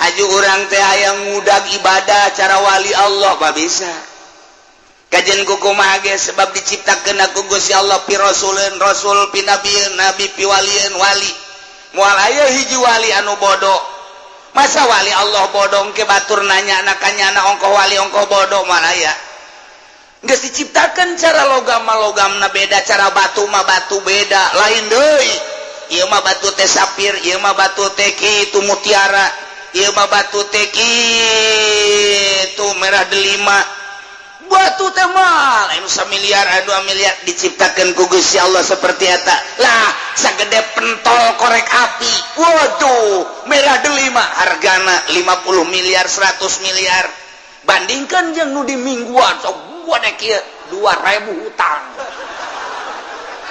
haju urang teh hayang ngudag ibadah cara wali Allah bah bisa kajian kumaha ge sebab diciptakeun ku Gusti Allah pi rasuleun rasul pi nabieun nabi pi walieun wali moal aya hiji wali anu bodoh masa wali Allah bodoh ke batur nanya nakanyana ongkoh wali ongkoh bodoh moal aya. Geus diciptakan cara logam mah logamna beda, cara batu mah batu beda, lain deui. Ieu mah batu teh sapir, ieu mah batu teh kitu mutiara, ieu mah batu teh kitu merah delima. Batu teh mah lain samiliar, 2 miliar diciptakeun ku Gusti Allah seperti eta. Lah, sagede pentol korek api. Waduh, merah delima hargana 50 miliar, 100 miliar. Bandingkan jeung nu di mingguan sok gua dek ieu 2000 hutang.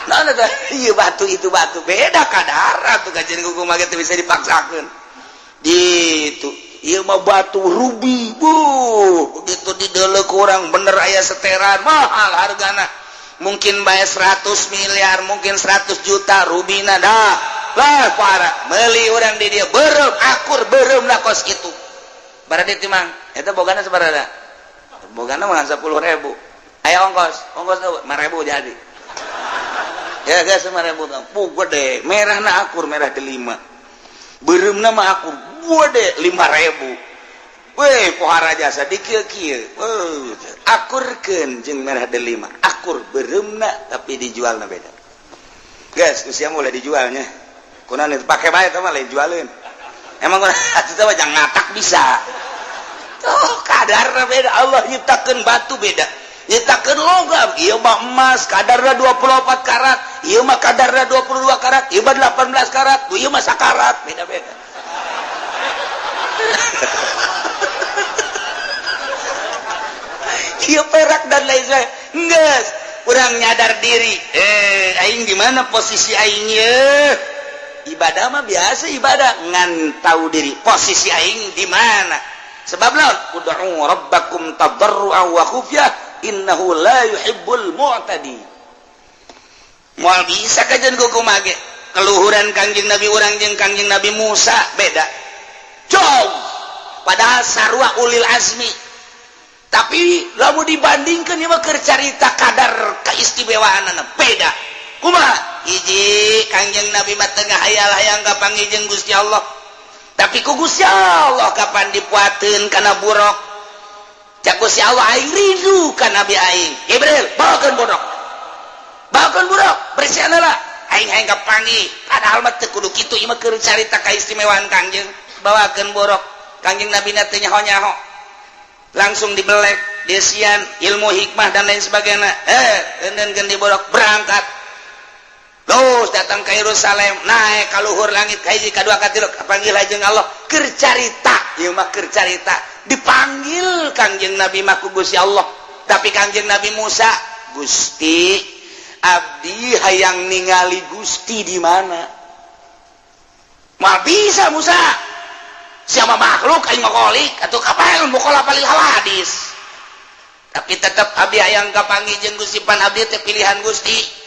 Nah, ieu batu itu batu beda kadar atuh kajian kumaha ge teu bisa dipaksakeun. Gitu. Ieu mah batu rubi. Buh, begitu dideuleu ku urang bener aya seteran mahal hargana. Mungkin bae 100 miliar, mungkin 100 juta rubina dah. Lah para meuli urang di dieu beureum akur beureum lah kos kitu. Baradi timang, eta bogana sabaraha? Bogana mah 10.000. Aya ongkos, ongkos 5.000 jadi. Ya guys, 5.000. Puh gede, merahna akur merah delima. Beureumna mah akur gede 5.000. Weh, pohara jasa di kieu-kieu. Akurkeun jeung merah delima. Akur beureumna tapi dijualna beda. Guys, usia mulai dijualnya. Kunaon itu pake bae, mah lain jualin. Emang kunaon itu mah jangan ngatak bisa. Tuh, kadarna beda. Allah nyiptakeun batu beda. Nyiptakeun logam, ieu mah emas kadarna 24 karat, ieu mah kadarna 22 karat, ieu mah 18 karat, ieu mah sakarat, beda-beda. Ieu perak dan lain sebagainya. Geus, urang nyadar diri. Aing di mana posisi aing ye? Ibadah mah biasa ibadah, ngan tahu diri posisi aing di mana. Sebab lawan ud'u rabbakum tadarruan wa khufyah innahu la yuhibbul mu'tadi. Moal bisa kajian kumaha ge. Keluhuran Kangjeng Nabi urang jeung Kangjeng Nabi Musa beda. Jauh. Padahal sarua ulil azmi. Tapi lamun dibandingkan ieu mah keur carita kadar keistimewaanana beda. Kumaha? Hiji Kangjeng Nabi mah teu ngahayal-hayang kapanggih jeung Gusti Allah. Tapi ku Gusti Allah kapan dipuateun kana buruk. Cak Gusti Allah, aing rindu ka Nabi aing. Jibril, bawakeun buruk. Bawakeun buruk, bersihan lah. Aing hayang kapanggih. Padahal mah teu kudu kitu, ieu mah keur carita kaistimewaan Kangjeng. Bawakeun buruk. Kangjeng Nabi na teu nyaho-nyaho. Langsung dibelek, desian, ilmu hikmah dan lain sebagainya. Keun di buruk berangkat. Terus datang ke Yerusalem, naik ka luhur langit, ka hiji, ka dua, ka tilu, kapanggil jeung Allah. Keur carita, ieu mah keur carita. Dipanggil Kangjeng Nabi mah ku Gusti Allah. Tapi Kangjeng Nabi Musa, Gusti, abdi hayang ningali Gusti di mana? Moal bisa Musa. Siapa makhluk aing ngokolik atuh kapan mukhalafah hawadis. Tapi tetep abdi hayang kapanggih jeung Gusti, pan abdi teh pilihan Gusti.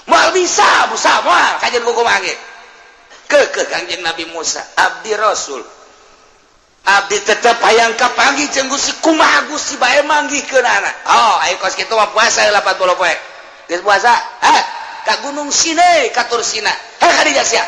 Moal bisa Musa, moal kajian kumaha ge. Keukeuh Kangjeng Nabi Musa, abdi Rasul. Abdi tetep hayang kapanggih jeung Gusti, kumaha Gusti bae manggihkeunana. Oh, ayo kos kitu mah puasa 80 poe. Geus puasa? Hah? Ka Gunung Sinai, ka Tur Sina. Heh ka dieu sia.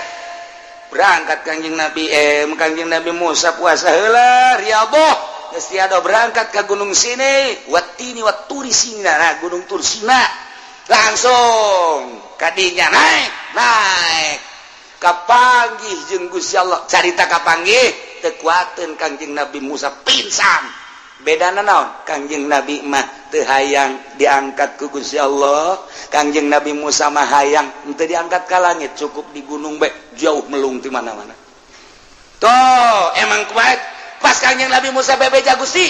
Berangkat Kangjeng Nabi Kangjeng Nabi Musa puasa heula riyadhah. Geus tiada berangkat ka Gunung Sinai, watini waturi Sina, nah Gunung Tur Sina. Langsung kadinya naik, naik. Kapanggih jeung Gusti Allah. Carita kapanggih teu kuateun Kangjeng Nabi Musa pingsan. Bedana naon? Kangjeng Nabi mah teu hayang diangkat ku Gusti Allah. Kangjeng Nabi Musa mah hayang henteu diangkat ka langit, cukup di gunung bae jauh melung di mana-mana. Tuh, emang kuat. Pas Kangjeng Nabi Musa bebeja Gusti,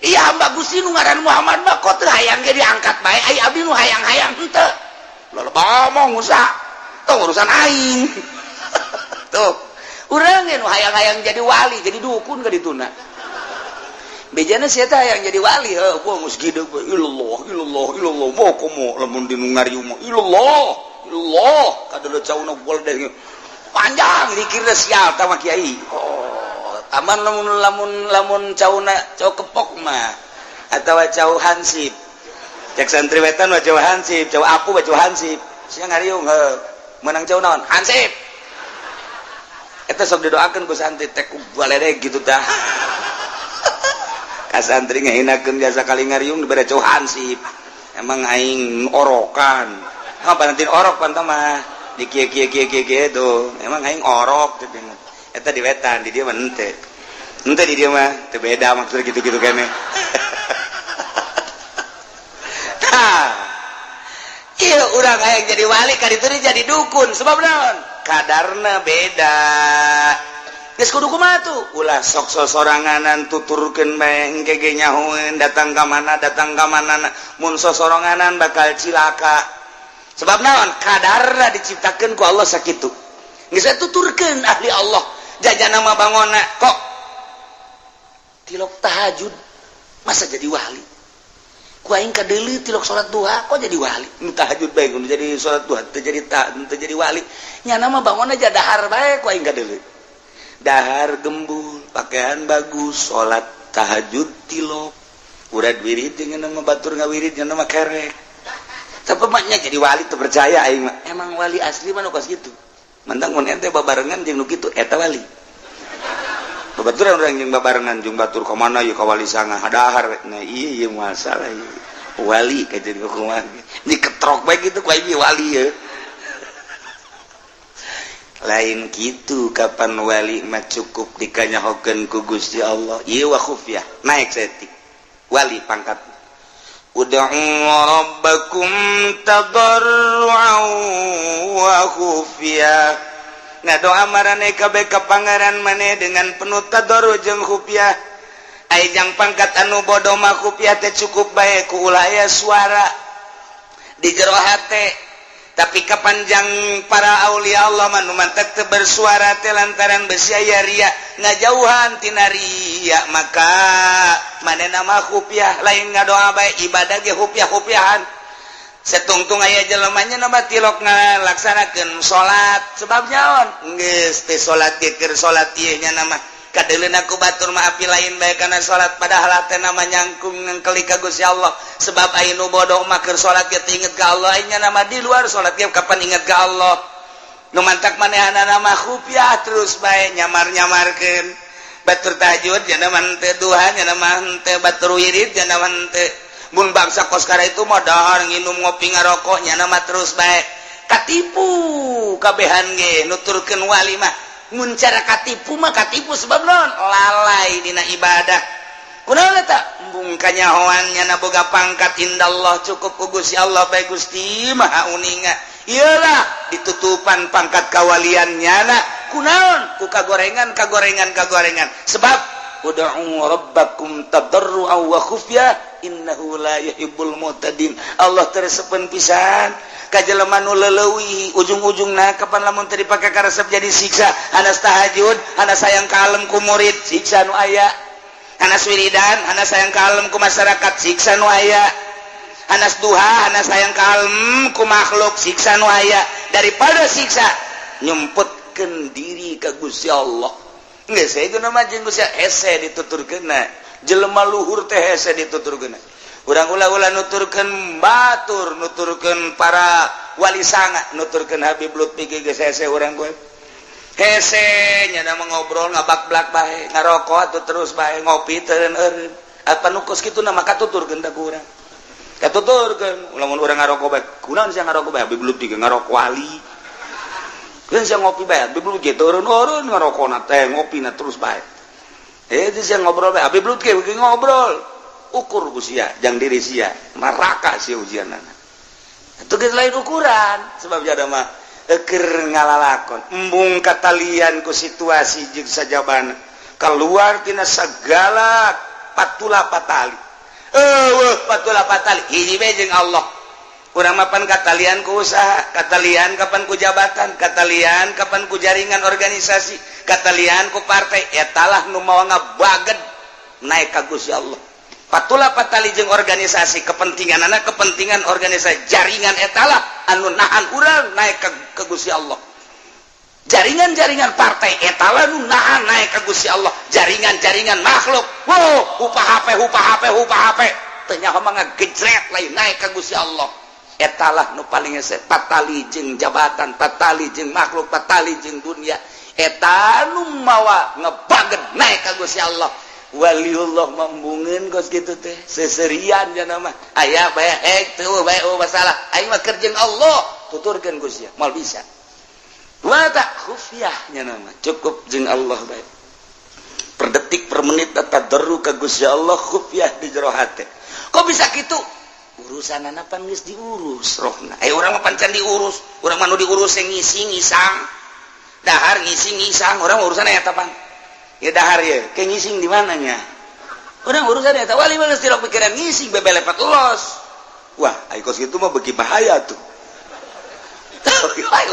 iya hamba Gusti nu ngaran Muhammad mah kok teu hayang ge diangkat bae, ai abdi nu hayang-hayang henteu. Loba ngomong Musa, tuh urusan aing. Tuh, urang ge nu hayang-hayang jadi wali, jadi dukun ka dituna. Bejana sia teh hayang jadi wali, heuh, gua geus gede we, ilallah, ilallah, ilallah, mau komo lamun di nu ngariung mah, ilallah, ilallah, kadeuleut cauna gol deh. Panjang dikirna sial tah mah kiai. Oh, aman lamun lamun lamun cauna cau kepok mah atawa cau hansip. Cek santri wetan mah cau hansip, cau aku mah cau hansip. Sia ngariung heuh, menang cau naon? Hansip. Eta sok didoakeun ku santri teh ku baledeg gitu tah. Ka santri ngahinakeun biasa kali ngariung dibere cau hansip. Emang aing orokan. Ah panantin orok pan mah. Di kieu kieu kieu kieu kieu tuh. Emang aing orok teh. Eta di wetan, di dieu mah henteu. Henteu di dieu mah teu beda maksudnya gitu-gitu keneh. Tah. Ieu urang hayang jadi wali ka ditu jadi dukun sebab naon? Kadarna beda. Geus kudu kumaha tuh? Ulah sok sosoranganan tuturkeun bae engke ge nyahoeun datang ka mana datang ka mana, mun sosoranganan bakal cilaka. Sebab naon? Kadarna diciptakeun ku Allah sakitu. Geus tuturkeun ahli Allah jajana mah bangona kok tilok tahajud masa jadi wali. Ku aing kadeuleu tilok salat duha kok jadi wali. Nu tahajud bae nu jadi salat duha teu jadi teu jadi wali. Nyana mah bangona aja dahar bae ku aing kadeuleu. Dahar gembul, pakaian bagus, salat tahajud tilok. Urad wirid jeung nama batur ngawirid jeung nama kerek. Tapi maknya jadi wali teu percaya aing mah. Emang wali asli mah nu kos kitu. Mentang mun ente babarengan jeung nu kitu eta wali. Babaturan urang jeung babarengan jeung batur ka mana ieu ka wali sanga dahar we. Nah ieu ieu masalah ieu. Wali kajeun kumaha. Diketrok bae kitu ku aing wali ye. Lain gitu, kapan wali mah cukup dikanyahokeun ku Gusti Allah. Ieu wa khufyah naik saeutik wali pangkat. Ud'u rabbakum tadarru'an wa khufyah. Ngadoa marane kabeh ka Pangeran maneh dengan penuh tadarru jeung khufyah. Ai jang pangkat anu bodoh mah khufyah teh cukup bae ku ulah aya suara di jero hate. Tapi kapanjang para aulia Allah mah nu mantak teu bersuara teh lantaran besi aya ria, ngajauhan tina ria, maka manehna mah khufyah. Lain ngadoa bae, ibadah ge khufyah-khufyahan. Setungtung aya jelemanya nama tilok ngalaksanakeun salat, sebab nyaon geus teh salat ge keur salat ieu nya nama kadeuleun ku batur mah api lain bae kana salat, padahal teh nama nyangkung ngengkeli ka Gusti Allah. Sebab aya nu bodoh mah keur salat ge teu inget ka Allah, nya nama di luar salat ge kapan inget ka Allah. Nu mantak manehna nama khufyah terus bae, nyamar-nyamarkeun. Batur tahajud nya nama henteu, duha nya nama henteu, batur wirid nya nama henteu. Mun bangsa koskara itu mah dahar, nginum, ngopi, ngarokok, nya nama terus bae, katipu kabehan ge. Nuturkeun wali mah mun cara katipu mah katipu, sebab non lalai dina ibadah. Kunaon eta? Embung kanyahoan nyana boga pangkat indallah, cukup ku Gusti Allah bae. Gusti Maha uninga, iyalah ditutupan pangkat kawalian nyana. Kunaon? Ku kagorengan, kagorengan, kagorengan. Sebab ud'u rabbakum tadarru'an wa khufyah innahu la yuhibbul mu'tadin. Allah teresepeun pisan ka jelema nu leuwih ujung-ujungna. Kapan lamun teu dipake karesep jadi siksa. Hanas tahajud, hanas sayang kalem ku murid, siksa nu aya. Hanas wiridan, hanas sayang kalem ku masyarakat, siksa nu aya. Hanas duha, hanas sayang kalem ku makhluk, siksa nu aya. Daripada siksa, nyumputkeun diri ka Gusti Allah. Geus itu nama jeung Gusti hese dituturkeunna. Jelema luhur teh hese dituturkeunna. Urang ulah-ulah nuturkeun batur, nuturkeun para wali sanga, nuturkeun Habib Lutfi ge geus hese. Urang gue hese nya mah ngobrol ngabak-blak bae, ngarokok atuh terus bae, ngopi teu eureun. Apa nu kos kitu nama katuturkeun tah ku urang, katuturkeun. Lamun urang ngarokok bae, kunaon sia ngarokok bae? Habib Lutfi ge ngarokok, wali kan. Sia ngopi bae, Habib Lutfi ge eureun-eureun ngarokona teh, ngopina terus bae. Eh, itu sia ngobrol bae, Habib Lutfi ge ngobrol. Ukur ku sia jang diri sia, neraka sia ujianana. Itu geus lain ukuran, sebab jada mah keur ngalalakon. Embung katalian ku situasi jeung sajabana, keluar tina segala patula patali. Eueuh patula patali, hiji bae jeung Allah. Urang mapan katalian ku usaha, katalian kapan ku jabatan, katalian kapan ku jaringan organisasi, katalian ku partai. Etalah nu mawa ngabaged naik ka Gusti Allah. Patula patali jeung organisasi, kepentingan anak, kepentingan organisasi, jaringan, etalah anu nahan urang naik ke Gusti Allah. Jaringan-jaringan partai etalah nu nahan naik ke Gusti Allah. Jaringan-jaringan makhluk, wow, upah HP, upah HP, upah HP, teu nyaho mah ngagejret, lain naik ke Gusti Allah. Etalah nu paling hese. Patali jeung jabatan, patali jeung makhluk, patali jeung dunia, eta nu mawa ngebaget naik ka Gusti Allah. Waliullah membungeun kos kitu teh seserian nya mah aya bae, hek teu bae, oh masalah aing mah keur jeung Allah. Tuturkeun Gusti moal bisa. Dua tak khufyah nya nama cukup jeung Allah bae, per detik per menit tadarru ka Gusti Allah, khufyah di jero hate. Kok bisa kitu? Urusan anak pan geus diurus rohna. Eh, urang mah pan can diurus. Urang mah nu diurus yang ngisi ngisang, dahar, ngisi ngisang. Urang urusan eta pan ya dahar ya kayak ngising di mananya. Urang urusan eta. Wali mah geus tilok pikiran ngising bebelepet los. Wah, ai kos kitu mah beuki bahaya tuh.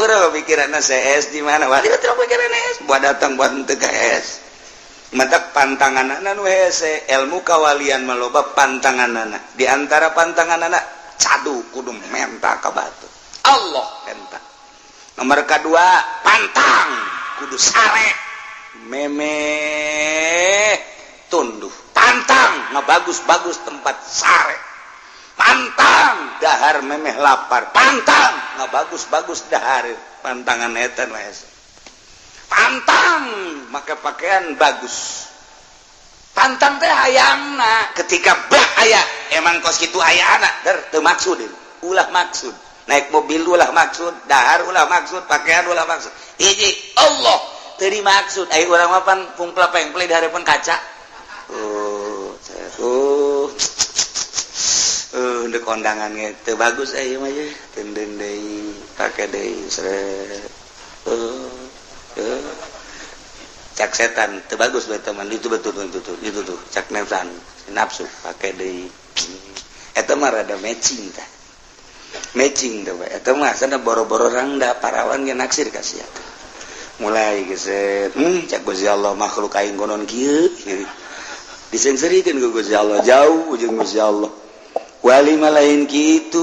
Urang mah pikiran CS di mana? Wali mah tilok pikiran S buat datang buat henteu ka S. Mata pantangan nu hese. Ilmu kawalian maloba pantangan. Di antara pantangan anak cadu kudu menta ka batu, Allah menta. Nomor kedua, pantang kudu sare meme tunduh. Pantang ngebagus-bagus tempat sare. Pantang dahar memeh lapar. Pantang ngebagus-bagus dahar. Pantangan eta nu hese. Pantang maka pakaian bagus. Pantang teh hayangna ketika bah aya emang kos kitu aya anak der teu maksud, ulah maksud. Naik mobil ulah maksud, dahar ulah maksud, pakaian ulah maksud. Hiji Allah teu dimaksud. Ai urang mah pan pungpla pengple di hadapan kaca. Oh, oh. Ndek kondangan ge teu bagus ieu mah ye. Tenden deui, pake deui sret. Cak setan teu bagus bae teman itu betul itu tuh itu tuh cak nafsan nafsu pake deui. Eta mah rada matching tah. Matching tuh eta mah sana boro-boro rangda parawan ge naksir ka sia. Mulai geset, cak Gusti Allah makhluk aing konon kieu. Disengserikeun ku Gusti Allah jauh jeung Gusti Allah. Wali malain kitu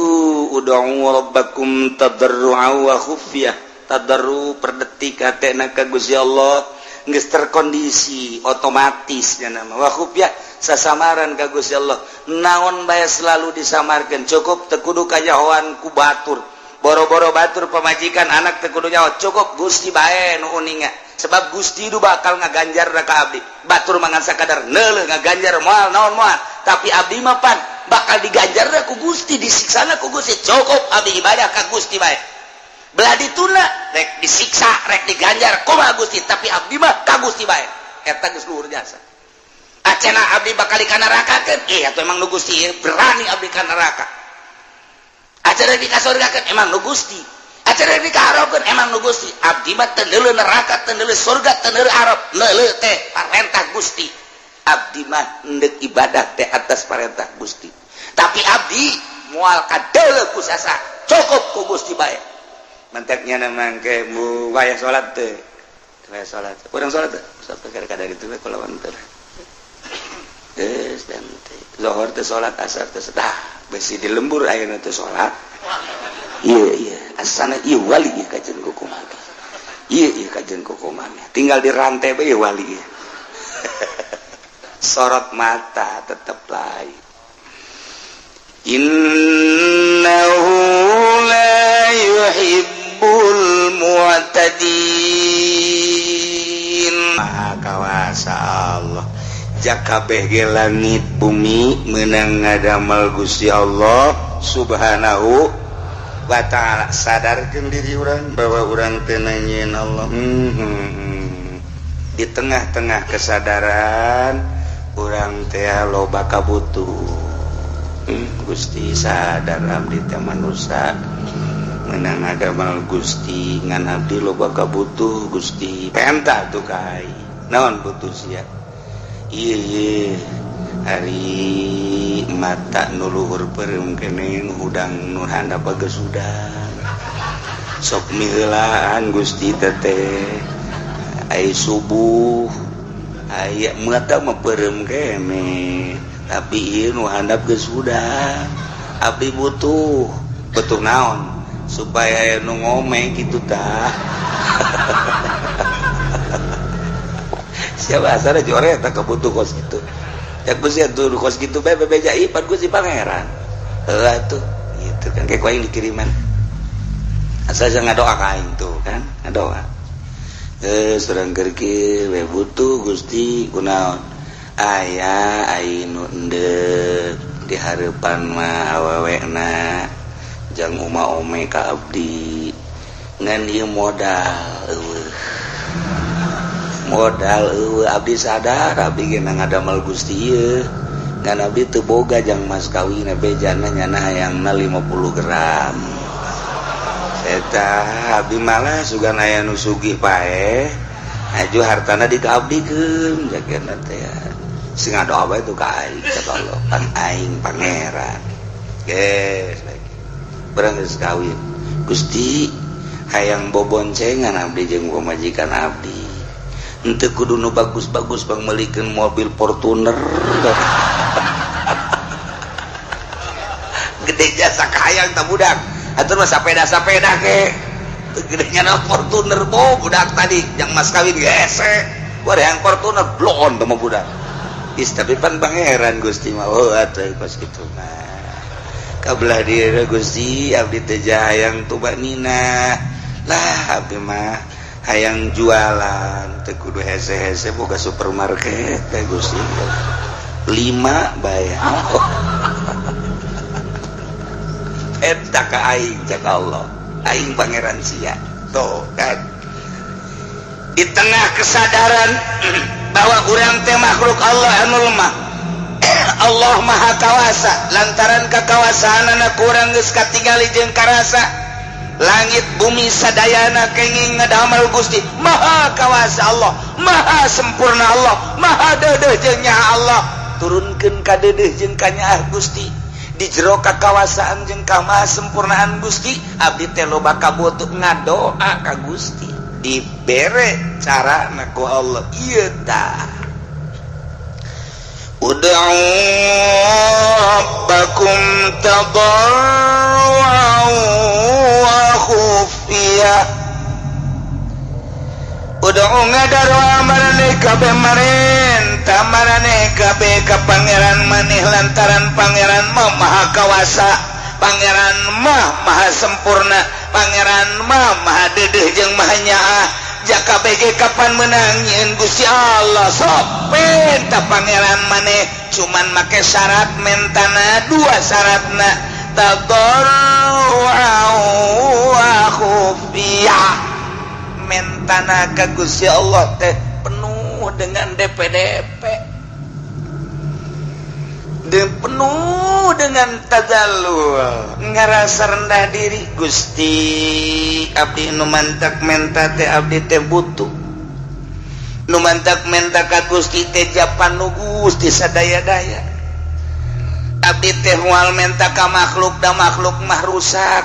ud'u rabbakum tadarru'a wa khufyah. Tadarru per detik hatena ka Gusti Allah geus terkondisi otomatis nya nama wa khufyah sasamaran ka Gusti Allah. Naon bae selalu disamarkeun cukup teu kudu kajahoan ku batur. Boro-boro batur pamajikan anak teu kudu nyaho cukup Gusti bae nu uninga. Sebab Gusti du bakal ngaganjar ka abdi. Batur mangan sakadar neuleuh ngaganjar moal naon moal. Tapi abdi mah pan bakal diganjar ku Gusti, disiksana ku Gusti. Cukup abdi ibadah ka Gusti bae. Belah dituna rek disiksa rek diganjar kumaha Gusti, tapi abdi mah ka Gusti bae. Eta geus luhur jasa. Acena abdi bakal dikanarakakeun, atuh emang nu Gusti berani abdi ka neraka. Acara dikasurgakeun emang nu Gusti. Acara dikaharapkeun emang nu Gusti. Abdi mah teu neuleuh neraka, teu neuleuh surga, teu neuleuh arab, neuleuh teh parentah Gusti. Abdi mah endek ibadah teh atas parentah Gusti. Tapi abdi moal kadeuleuh ku sasa, cukup ku Gusti bae. Mantaknya mangke mu wayah salat teh. Wayah salat. Urang salat teh. Salat kadar itu we kulawan teh. Geus dan teh. Zuhur teh salat, asar teh dah besi di lembur ayeuna teh salat. Iya iya, asana ieu wali ieu kajen kukumaha. Iya iya kajen kukumaha. Tinggal di rantai bae wali ieu. Sorot mata tetep lain. Innahu la yuhibbul mu'tadin. Maha kawasa Allah. Jakabeh ge langit bumi menang ngadamel Gusti Allah Subhanahu wa ta'ala. Sadarkeun diri urang bahwa urang teu nanyain Allah. Di tengah-tengah kesadaran urang teh loba kabutuh. Gusti sadar abdi teh manusia menang ngadamel Gusti ngan abdi loba kabutuh Gusti. Penta tuh kai naon butuh sia. Iya hari mata nu luhur peureum keneh hudang nu handap geus hudang. Sok miheulaan Gusti teteh ai subuh aya mata mah peureum keneh tapi ieu nu handap geus hudang. Abdi butuh butuh naon supaya aya nu ngomeng kitu tah. Siapa asal jore tak kebutuh kos gitu. Ya Gusti atuh kos gitu bae bebeja ipan Gusti pangeran. Heuh atuh gitu kan kayak aing dikiriman. Asal jangan ngadoa ka aing tuh kan, ngadoa. Surang keur kieu we butuh Gusti kunaon? Aya aing nu endek di hareupan mah awewena jang uma ome ka abdi. Ngan ieu modal eueuh. Modal eueuh abdi sadar abdi ge ngadamel Gusti ieu. Ngan abdi teu boga jang mas kawin bejana nyana hayangna 50 gram. Eta abdi malah sugan aya nu sugih paeh aju hartana dikaabdikeun jagana teh. Sing ngadoa bae tuh ka aing cek Allah pan aing pangeran. Geus lagi. Barang geus kawin. Gusti hayang boboncengan abdi jeung pamajikan abdi. Henteu kudu nu bagus-bagus pangmeulikeun mobil Fortuner. Gede jasa kahayang tah budak. Atuh mah sapeda-sapeda ke. Gedenya na Fortuner bo budak tadi yang mas kawin gese. Wah yang Fortuner bloon teh mah budak. Is tapi pan pangeran Gusti mah oh atuh kos kitu mah. Kabelah diri Gusti abdi teh hayang tubanina. Lah abdi mah hayang jualan teu kudu hese-hese boga supermarket teh Gusti. 5 bae. Eta ka aing, cek Allah, aing pangeran sia. Tuh kan, di tengah kesadaran bahwa urang teh makhluk Allah anu lemah, Allah Maha Kawasa. Lantaran kekawasaan anak kurang geus katingali jeung karasa, langit bumi sadayana kenging ngadamel Gusti. Maha Kawasa Allah, Maha sempurna Allah, Maha deudeuh jeung nyaah Allah. Turunkeun ka deudeuh jeung kanyaah Gusti. Di jero kakawasaan jeung kamaha sempurnaan Gusti, abdi teh loba kabutuh, ngadoa ka Gusti, dibere cara ku Allah. Ieu tah, ud'u rabbakum tadarru'an wa khufiyah. Ud'u, ngadaroa maraneh kabeh, marenta maraneh kabeh ka pangeran maneh, lantaran pangeran mah Maha Kawasa, pangeran mah Maha sempurna, pangeran mah Maha deudeuh jeung Maha nyaah. Jaka BG kapan menang nyieun Gusti Allah? Sok penta pangeran maneh, cuman make syarat mentana dua syaratna, tadarru'an wa khufiyah. Mentana ka Gusti Allah teh penuh dengan DPDP dan penuh dengan tadallul, ngerasa rendah diri. Gusti, abdi nu mantak menta teh abdi teh butuh. Nu mantak menta ka Gusti teh japan nu Gusti sadaya-daya. Abdi teh moal menta ka makhluk, da makhluk mah rusak,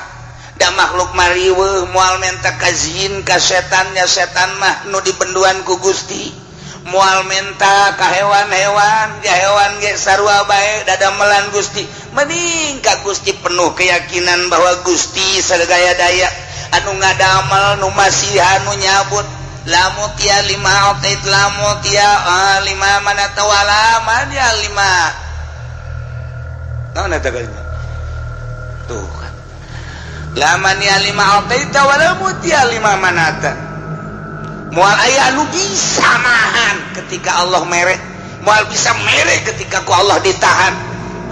da makhluk mah riweuh. Moal menta ka jin, ka setannya, setan mah nu dibenduan ku Gusti. Moal menta ka hewan-hewan, ya hewan ge sarua bae, dadamelan Gusti. Mending ka Gusti, penuh keyakinan bahwa Gusti sadaya daya, anu ngadamel, nu masihan, nu nyabut. La mu'thiya lima a'tait, la mu'thiya lima mana'ta wala mani'a lima. Naon eta kalimat tuh kan? La mani'a lima a'taita wala mu'thiya lima mana'ta. Moal aya anu bisa nahan ketika Allah mere, moal bisa mere ketika ku Allah ditahan.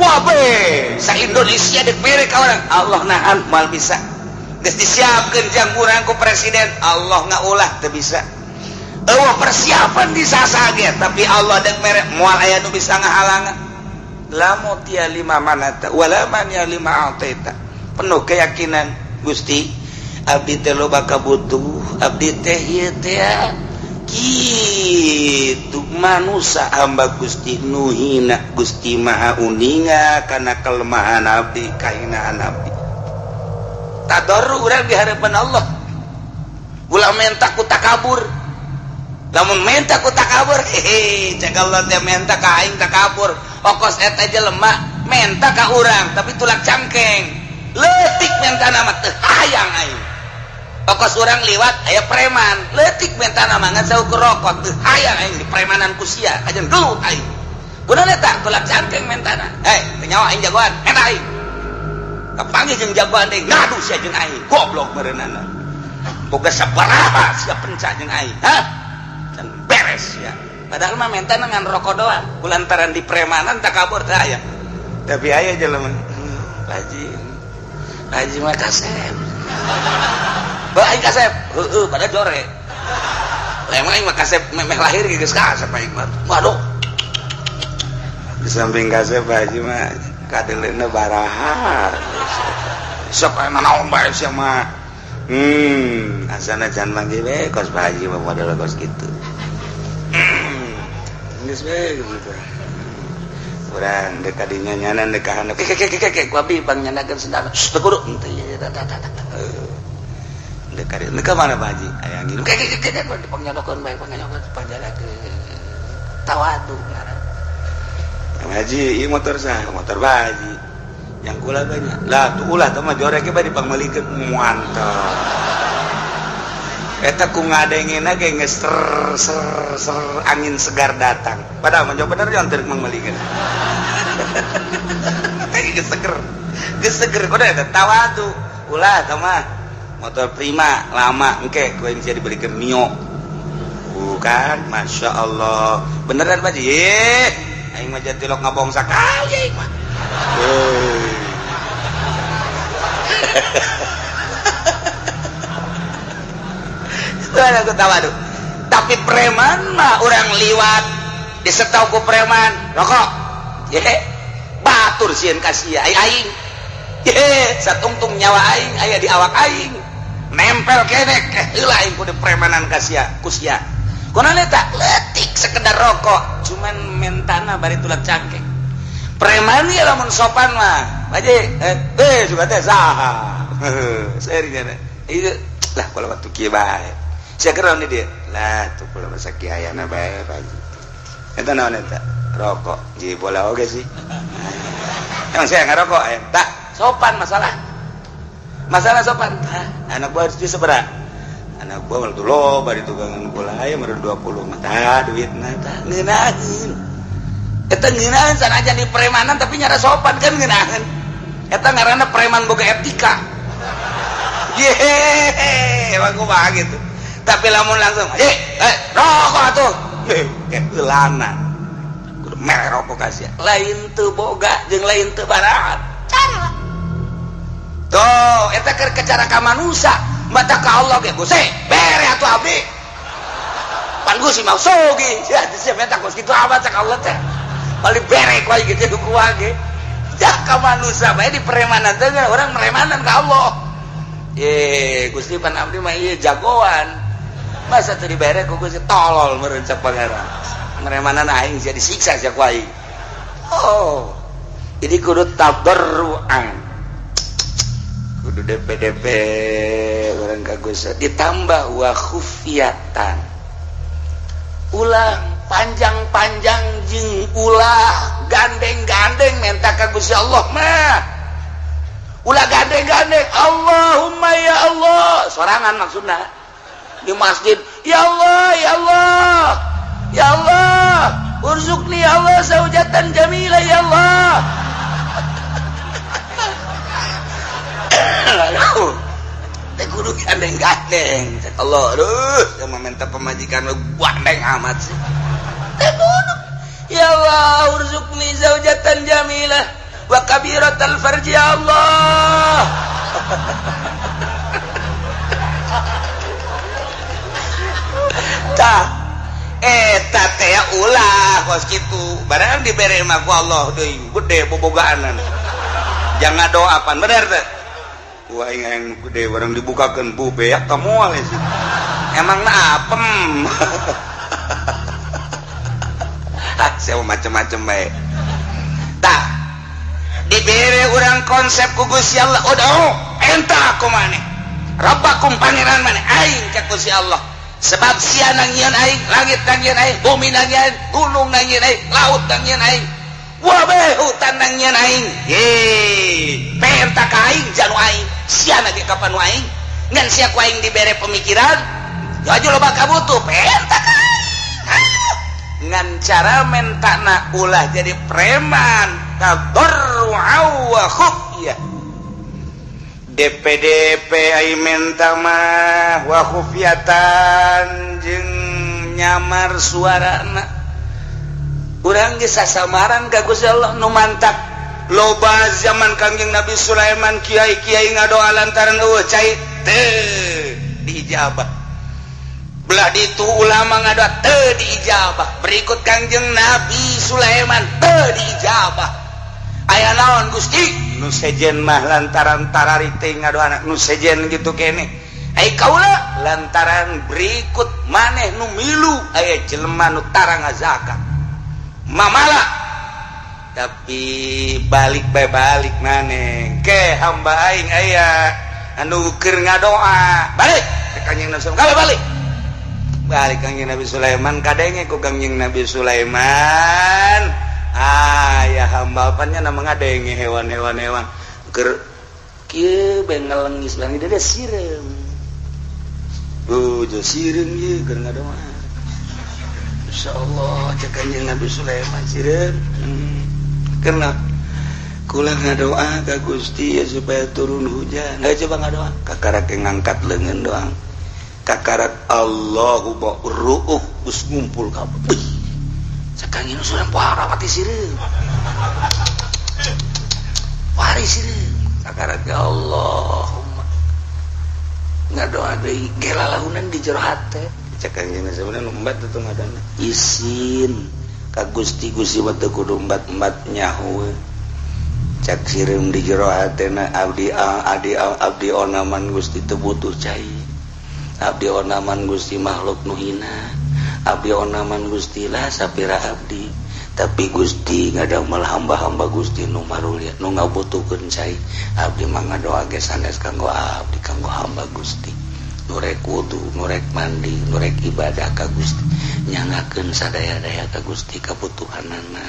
Wah be, sa Indonesia dek mere ka urang, Allah nahan, moal bisa. Geus disiapkeun jang urang ku presiden, Allah ngaulah, teu bisa. Eueuh persiapan di sasage, tapi Allah dek mere, moal aya nu bisa ngahalangan. La mu'thiya lima mana'ta wala mani'a lima a'taita. Penuh keyakinan, Gusti, abdi teh loba kabutuh, abdi teh ieu teh kitu manusia, hamba Gusti nu hina. Gusti Maha uninga kana kelemahan abdi, kahinaan abdi. Tadarru urang di hadapan Allah. Ulah menta ku takabur. Lamun menta ku takabur, hehe, cek Allah teh, menta ka aing takabur. Okos eta jelema menta ka urang tapi tulak cangkeng, leutik menta nama, teu hayang aing. Okos urang liwat aya preman, leutik menta nama, ngan saukur rokok, teu hayang aing di premanan ku sia, kajen gelut aing. Kunaon eta? Tulak cangkeng mentana. Hei, teu nyawa aing jagoan, eta aing kapanggih jeung jagoan deui, ngadu sia jeung aing, goblok meureunana. Boga sabaraha sia penca jeung aing, hah? Can beres ya. Padahal mah menta dengan rokok doang, kulantaran di premanan takabur, teu aya. Tapi aya jelema, Haji, Haji mah kasep. Heuh, aing kasep. Heueuh, padahal jore. Lah, emang aing mah kasep memeh lahir geus kasep aing mah. Waduh. Di samping kasep, Haji mah kadeleuna baraha. Sok aya naon bae sia mah. Asana can manggih we kos Pak Haji mah, model kos kitu. Geus we gitu. Urang dek kadinya nyanan dek ka handap. Ke ke ke ke, ku abdi pangnyanakeun sendal. Teu kudu henteu ieu ta ta ta. Dek kadinya ka mana, Pak Haji? Aya ngirim. Ke ke ke ke, pangnyanakeun bae, pangnyanakeun, pangjalakeun. Tawadu ngaran. Pak Haji, ieu motor saha? Motor Pak Haji. Yang kula banyak. Lah, tuh ulah teh mah jorek bae dipangmeulikeun. Mantap. Eta ku ngadengena ge geus ser ser ser, angin segar datang. Padahal mah bener jangan teu mangmeulikeun. Teh geus seger. Geus seger kudu eta tawadu. Ulah teh mah motor Prima lama, engke ku aing sia dibelikeun Mio. Bukan, Masya Allah. Beneran, Pak Haji? Aing mah jangan tilok ngabong sakali aing mah. Aku tawadhu. Tapi preman mah orang liwat disetau ku preman rokok. Ye, batur sieun ka sia aing. Ye, satungtung nyawa aing aya di awak aing. Nempel kenek heula aing kudu premanan ka sia, ku sia. Kunaon eta? Leutik sekedar rokok, cuman mentana bari tulak cangkeng. Preman ieu lamun sopan mah. Baje, suka teh saha. Seri nya. Ieu lah kalau waktu kieu bae. Sia keur dia. Lah tuh kalau masa kieu ayana bae Pak. Eta naon eta? Rokok. Ji bola oge sih. Emang saya ngarokok aya? Tak, sopan masalah. Masalah sopan. Hah, anak buah harus seberapa? Anak buah malah loba di tukangan bola aya meureun 20 mah tah duitna tah ngeunaheun. Eta ngeunaheun sanajan di premanan tapi nyara sopan kan ngeunaheun. Eta ngaranna preman boga etika. Yehehe, emang kumaha gitu. Tapi lamun langsung, rokok atuh. Heulana. Kudu mere rokok ka sia. Lain teu boga jeung lain teu baraat. Cara. Tuh, eta keur cara ka manusia, mata ka Allah ge Gusti, bere atuh abdi. Pan Gusti mau sogi. Sia sia meta kos kitu amat cak Allah teh. Paling bere ku aing gitu ku ge. Ya ka manusia bae di premanan teh urang meremanan ka Allah. Ye, Gusti pan abdi mah ieu jagoan. Masa teu dibere ku Gusti tolol meureun cak pangeran. Meremanan aing sia disiksa sia ku aing. Oh. Jadi kudu tadarruan. Kudu DPDP urang ka Gusti ditambah wa khufiyatan. Ulah panjang-panjang jeung ulah gandeng-gandeng menta ka Gusti Allah mah. Ulah gandeng-gandeng Allahumma ya Allah sorangan maksudna di masjid ya Allah ya Allah ya Allah urzuqni ya Allah zaujatan jamila ya Allah. Aduh teh kudu gandeng-gandeng cek Allah aduh sama minta pemajikan lu gandeng amat sih teh kudu ya Allah urzuqni zaujatan jamilah wa kabiratal farji ya Allah. Tah eta teh ulah kos kitu barang dibere mah ku Allah deui gede bobogaanan jangan doa pan bener teh ku aing yang gede barang dibukakeun bu beak ka moal sih emang na apem. Ah saya macem-macem bae tah dibere urang konsep ku Gusti Allah udah enta aku maneh Rabbakum pangeran maneh aing ka Gusti Allah sebab sia nangieun aing langit nangieun aing bumi nangieun gunung nangieun aing laut nangieun aing wabe hutan nangieun aing ye penta ka aing janu aing sia na ge kapan aing ngan sia ku aing dibere pemikiran aju loba kabutuh penta ka aing ngan cara mentana ulah jadi preman tadarru'a wa khufyah DPDP ai menta mah wa khufyatan jeung nyamar suarana urang geus sasamaran ka Gusti Allah nu mantak loba zaman Kangjeng Nabi Sulaiman kiai-kiai ngadoa lantaran eueuh cai teu diijabah belah ditu ulama ngadoa teu diijabah berikut Kangjeng Nabi Sulaiman teu diijabah aya naon Gusti nu sejen mah lantaran tarari teh ngadoana nu sejen gitu kene ai kaula lantaran berikut maneh nu milu aya jelema nu tara ngazakat mamala tapi balik bae balik maneh ke hamba aing aya anu keur ngadoa balik ke Kangjeng Nabi Sulaiman balik balik Kangjeng Nabi Sulaiman kadenge ku Kangjeng Nabi Sulaiman ah ya hamba apanya nama ngadenge hewan-hewan hewan keur kieu bae ngelengis bang dia sireum jo sireum ieu keur ngadoa insyaallah cek Kanjeng Nabi Sulaiman sireum karena kula ngadoa ka Gusti ya supaya turun hujan ayo coba ngadoa kakarak ngangkat leungeun doang kakarak Allahu ba'ruuh geus ngumpul kabeh. Cek Kanjeng Sulaiman parah pati sireum. Pari sireum. Sakarat ya Allahumma ngadoa deui gelalaunan di jero hate. Cek Kangjeng sebenarnya embat tuh ngadana isin ka Gusti, Gusti mah teu kudu embat-embat nyaho. Cek sireum di jero hatena, abdi abdi abdi onaman Gusti teu butuh cai, abdi onaman Gusti makhluk nu hina, abdi onaman Gusti lah sapira abdi, tapi Gusti ngadamel hamba-hamba Gusti nu marulia nu ngabutuhkeun cai. Abdi mah ngadoa ge sanes kanggo abdi, kanggo hamba Gusti nu rek wudu, nu rek mandi, nu rek ibadah ka Gusti, nyangakeun sadaya-daya ka Gusti kabutuhanana.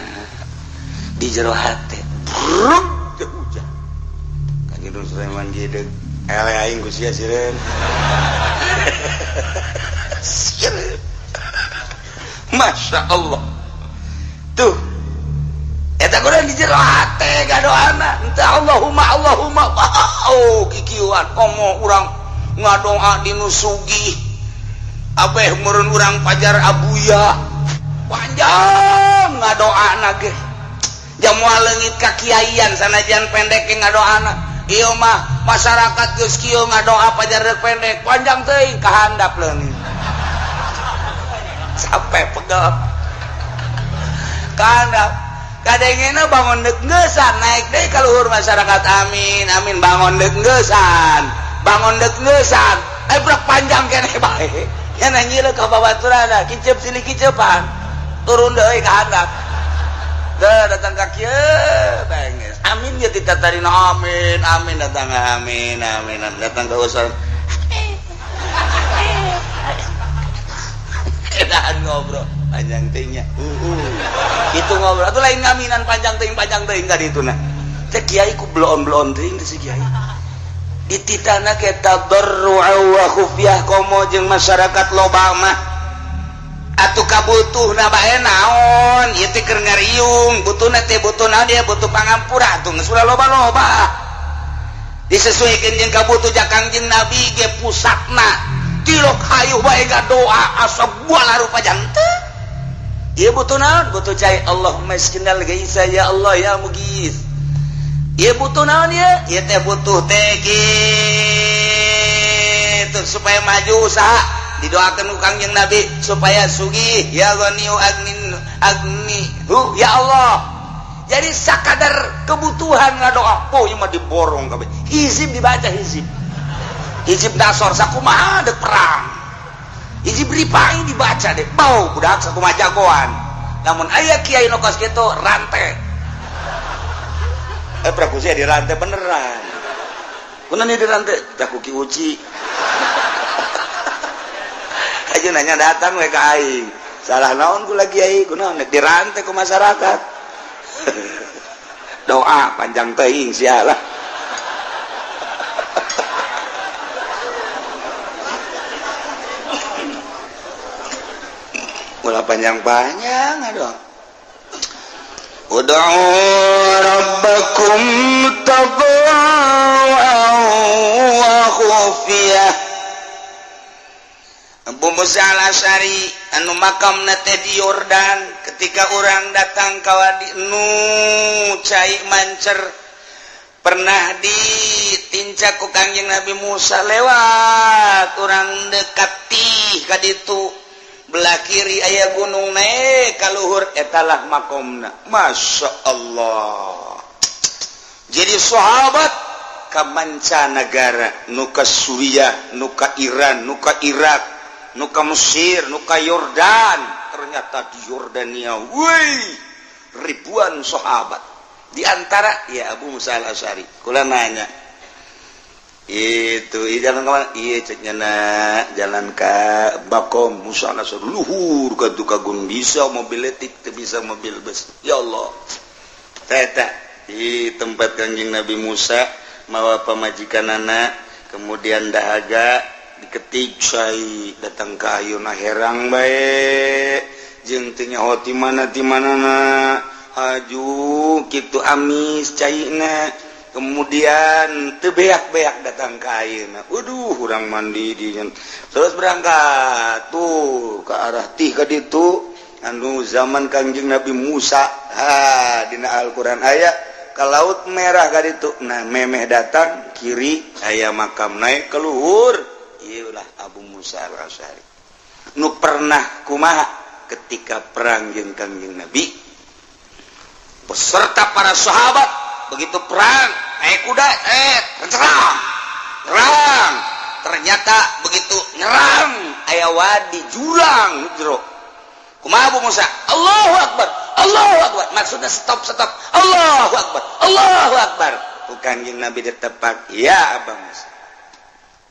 Di jero hate bruk teu hujan. Kanjeng Sulaiman gideg ele aing ku sia sireun. Sireun. Masya Allah. Tuh eta kudu di jero hate gadoana henteu Allahumma Allahumma wow kikieuan komo urang ngadoa di nu sugih abeh meureun urang pajar abuya panjang ngadoana ge jamual leungit ka kiaian sanajan pendek ge ngadoana. Ieu mah masyarakat geus kieu ngadoa pajar deuk pendek panjang teuing kahandap leungit sampai pegel kahandap kadengena bangun deuk ngeusan naik deui ka luhur masyarakat amin amin bangun deuk ngeusan bangun deuk ngeusan eh brak panjang keneh bae nya nanyieun ka babaturanna kicep silih kicepan turun deui ka handap teu datang ka kieu benges amin ye ti tatarina amin amin datang amin amin datang ka usaha edahan ngobrol panjang teuing nya kitu ngobrol atuh lain ngaminan panjang teuing ka dituna teh kiai ku bloon-bloon teuing si kiai dititana ke tadarru'a wa khufyah komo jeung masyarakat loba mah atuh kabutuhna bae naon ieu teh keur ngariung butuhna teh butuh naon dia butuh pangampura atuh geus ulah loba-loba disesuaikan jeung kabutuh ja Kangjeng Nabi ge pusatna tilok hayuh bae ngadoa asa buala rupa janten ieu butuh naon butuh cai Allahumma iskinal gaisa ya Allah ya mugis. Ieu butuh naon ieu? Ieu teh butuh teh kitu supaya maju usaha didoakeun ku Kangjeng Nabi supaya sugih ya ghaniyu agnin agni hu ya Allah. Jadi sakadar kebutuhan ngadoa oh ieu mah diborong kabeh. Hizib dibaca hizib. Hizib dasor sakumaha deuk perang. Hizib ripai dibaca deh bau budak sakumaha jagoan. Namun aya kiai nu kos kitu rantai. Prabu saya dirantai beneran. Kunaon ieu dirantai? Tah ku Ki Uci. Aja nanya datang we ka aing. Salah naon ku lagi kiai? Kunaon dirantai ku masyarakat. Doa panjang teuing sia lah. Ulah panjang-panjang aduh. Ud'u rabbakum tadarru'an wa khufiyah. Abu Musa al-Asy'ari anu makamna teh di Yordan ketika orang datang ka wadi nu cai mancer pernah ditincak ku Kangjeng Nabi Musa lewat urang dekati ka ditu belah kiri aya gunung naik kaluhur etalah makomna. Masya Allah. Jadi sahabat ka mancanagara nu ka Suriah, nu ka Iran, nu ka Irak, nu ka Mesir, nu ka Yordan. Ternyata di Yordania woi ribuan sahabat. Di antara ya Abu Musa al-Asy'ari. Kula nanya itu jalan kemana? Iya ceknya nak jalan ke Bakom Musa al-Asy'ari luhur ka tukagun bisa mobil letik teu bisa mobil bus. Ya Allah. Teta di tempat Kangjeng Nabi Musa mawa pamajikanana kemudian dahaga diketik cai datang ka ayeuna herang bae jeung teu nyaho ti mana ti manana haju kitu amis caina kemudian teu beak-beak datang ka ayeuna waduh urang mandi di terus berangkat tuh ke arah tih ka ditu anu zaman Kangjeng Nabi Musa ha dina Al-Qur'an aya Ke Laut Merah ka ditu. Nah, memeh datang kiri aya makam, naik ke luhur. Iyalah Abu Musa al-Asy'ari nu pernah kumaha ketika perang jeung Kangjeng Nabi beserta para sahabat. Begitu perang naik kuda, serang perang, ternyata begitu nyerang aya wadi, jurang jero. Kumaha Abu Musa? Allahu Akbar, Allahu Akbar. Maksudnya stop, stop. Allahu Akbar, Allahu Akbar. Ku Kangjeng Nabi ditepak, "Ya Abu Musa,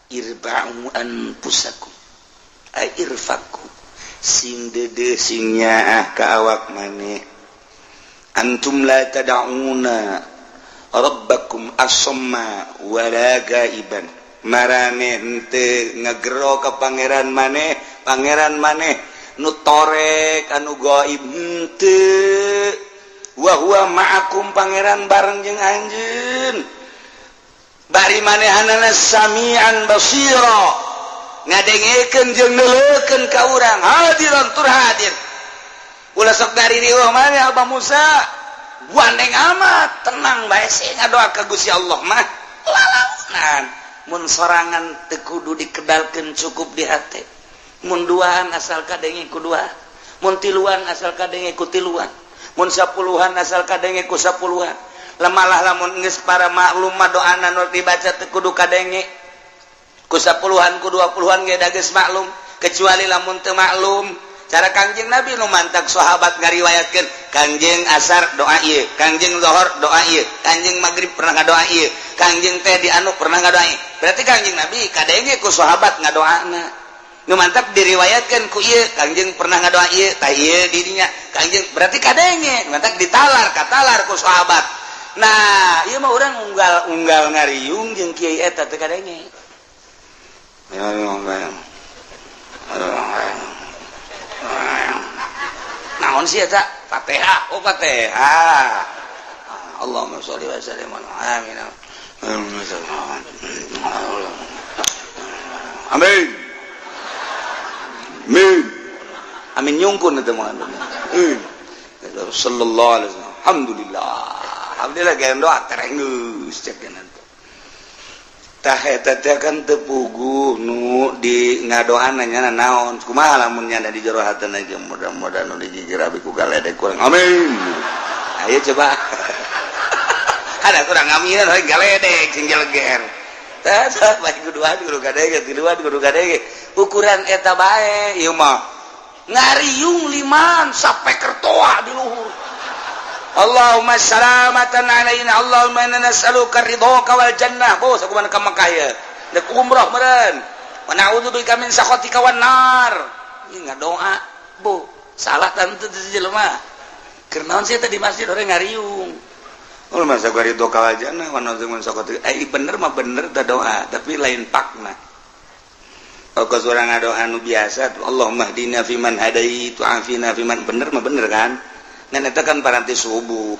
irba'u anfusakum ay irfaku, sing dede, sing nyaah ka awak maneh. Antum la tad'una rabbakum asamma wala gaiban. Marane henteu ngagero ka pangeran maneh, pangeran maneh nu torek, anu gaib henteu. Wa huwa ma'akum, pangeran bareng jeung anjeun, bari manehanana samian basira, ngadengekeun jeung neuleukeun ka urang, hadiran tur hadir. Ulah sok dari riweuh maneh, Abah Musa, gandeng amat, tenang bae sih, ngadoa ka Gusti Allah mah lalaunan. Mun sorangan teu kudu dikedalkeun, cukup di hate. Mun duaan asal kadenge ku dua, mun tiluan asal kadenge ku tiluan, mun sapuluhan asal kadenge ku sapuluhan. Lemalah lamun geus para maklum mah, doana nu dibaca teu kudu kadenge ku sapuluhan, ku 20-an ge da geus maklum, kecuali lamun teu maklum cara Kangjeng Nabi. Nu mantak sahabat ngariwayatkeun, Kangjeng asar doa ieu, Kangjeng zuhur doa ieu, Kangjeng maghrib pernah ngadoa ieu, Kangjeng teh di anu pernah ngadoa ieu. Berarti Kangjeng Nabi kadenge ku sahabat ngadoana. Nu mantap diriwayatkan ku ieu, Kangjeng pernah ngadoa ieu, tah ieu didinya Kangjeng, berarti kadenge. Mantap ditalar katalar ku sahabat. Nah, ieu mah urang unggal-unggal ngariung jeung kiai eta teu kadenge. Ya, ya, ya. Naon sih eta? Fatihah. Oh, Fatihah. Allahumma sholli wa sallim amin. Amin. Amin. Amin nyungkun itu mah. Sallallahu alaihi wasallam. Alhamdulillah. Alhamdulillah gaya doa terenggeus cek. Tah, eta teh kan teu puguh nu di ngadoana nya naon. Kumaha lamun nya di jero hatena aja, mudah-mudahan nu digigir abi ku galedek kurang, amin. Ayo coba ada kurang amin galedek sing jeleger. Tah, bae kuduan kudu kadenge, tiluan kudu kadenge, ukuran eta bae. Ieu mah ngariung liman sampai kertoa di luhur. Allahumma salamatan alaina, Allahumma inna nas'aluka ridhoka wal jannah. Bos, aku mana ka Mekah ya, dek umroh meureun. Wa na'udzubika min sakhatika wan nar. Ieu ngadoa, bu salah tentu teu jelema. Keur naon sih teh di masjid orang ngariung? Oh, masa gua ridho wal jannah wa na'udzu min sakhatika. Eh, bener mah bener teh doa, tapi lain pakna. Kos urang ngadoa nu biasa, Allahumma hdina fiman hadait wa afina fiman, bener mah bener kan? Ngan eta kan paranti subuh.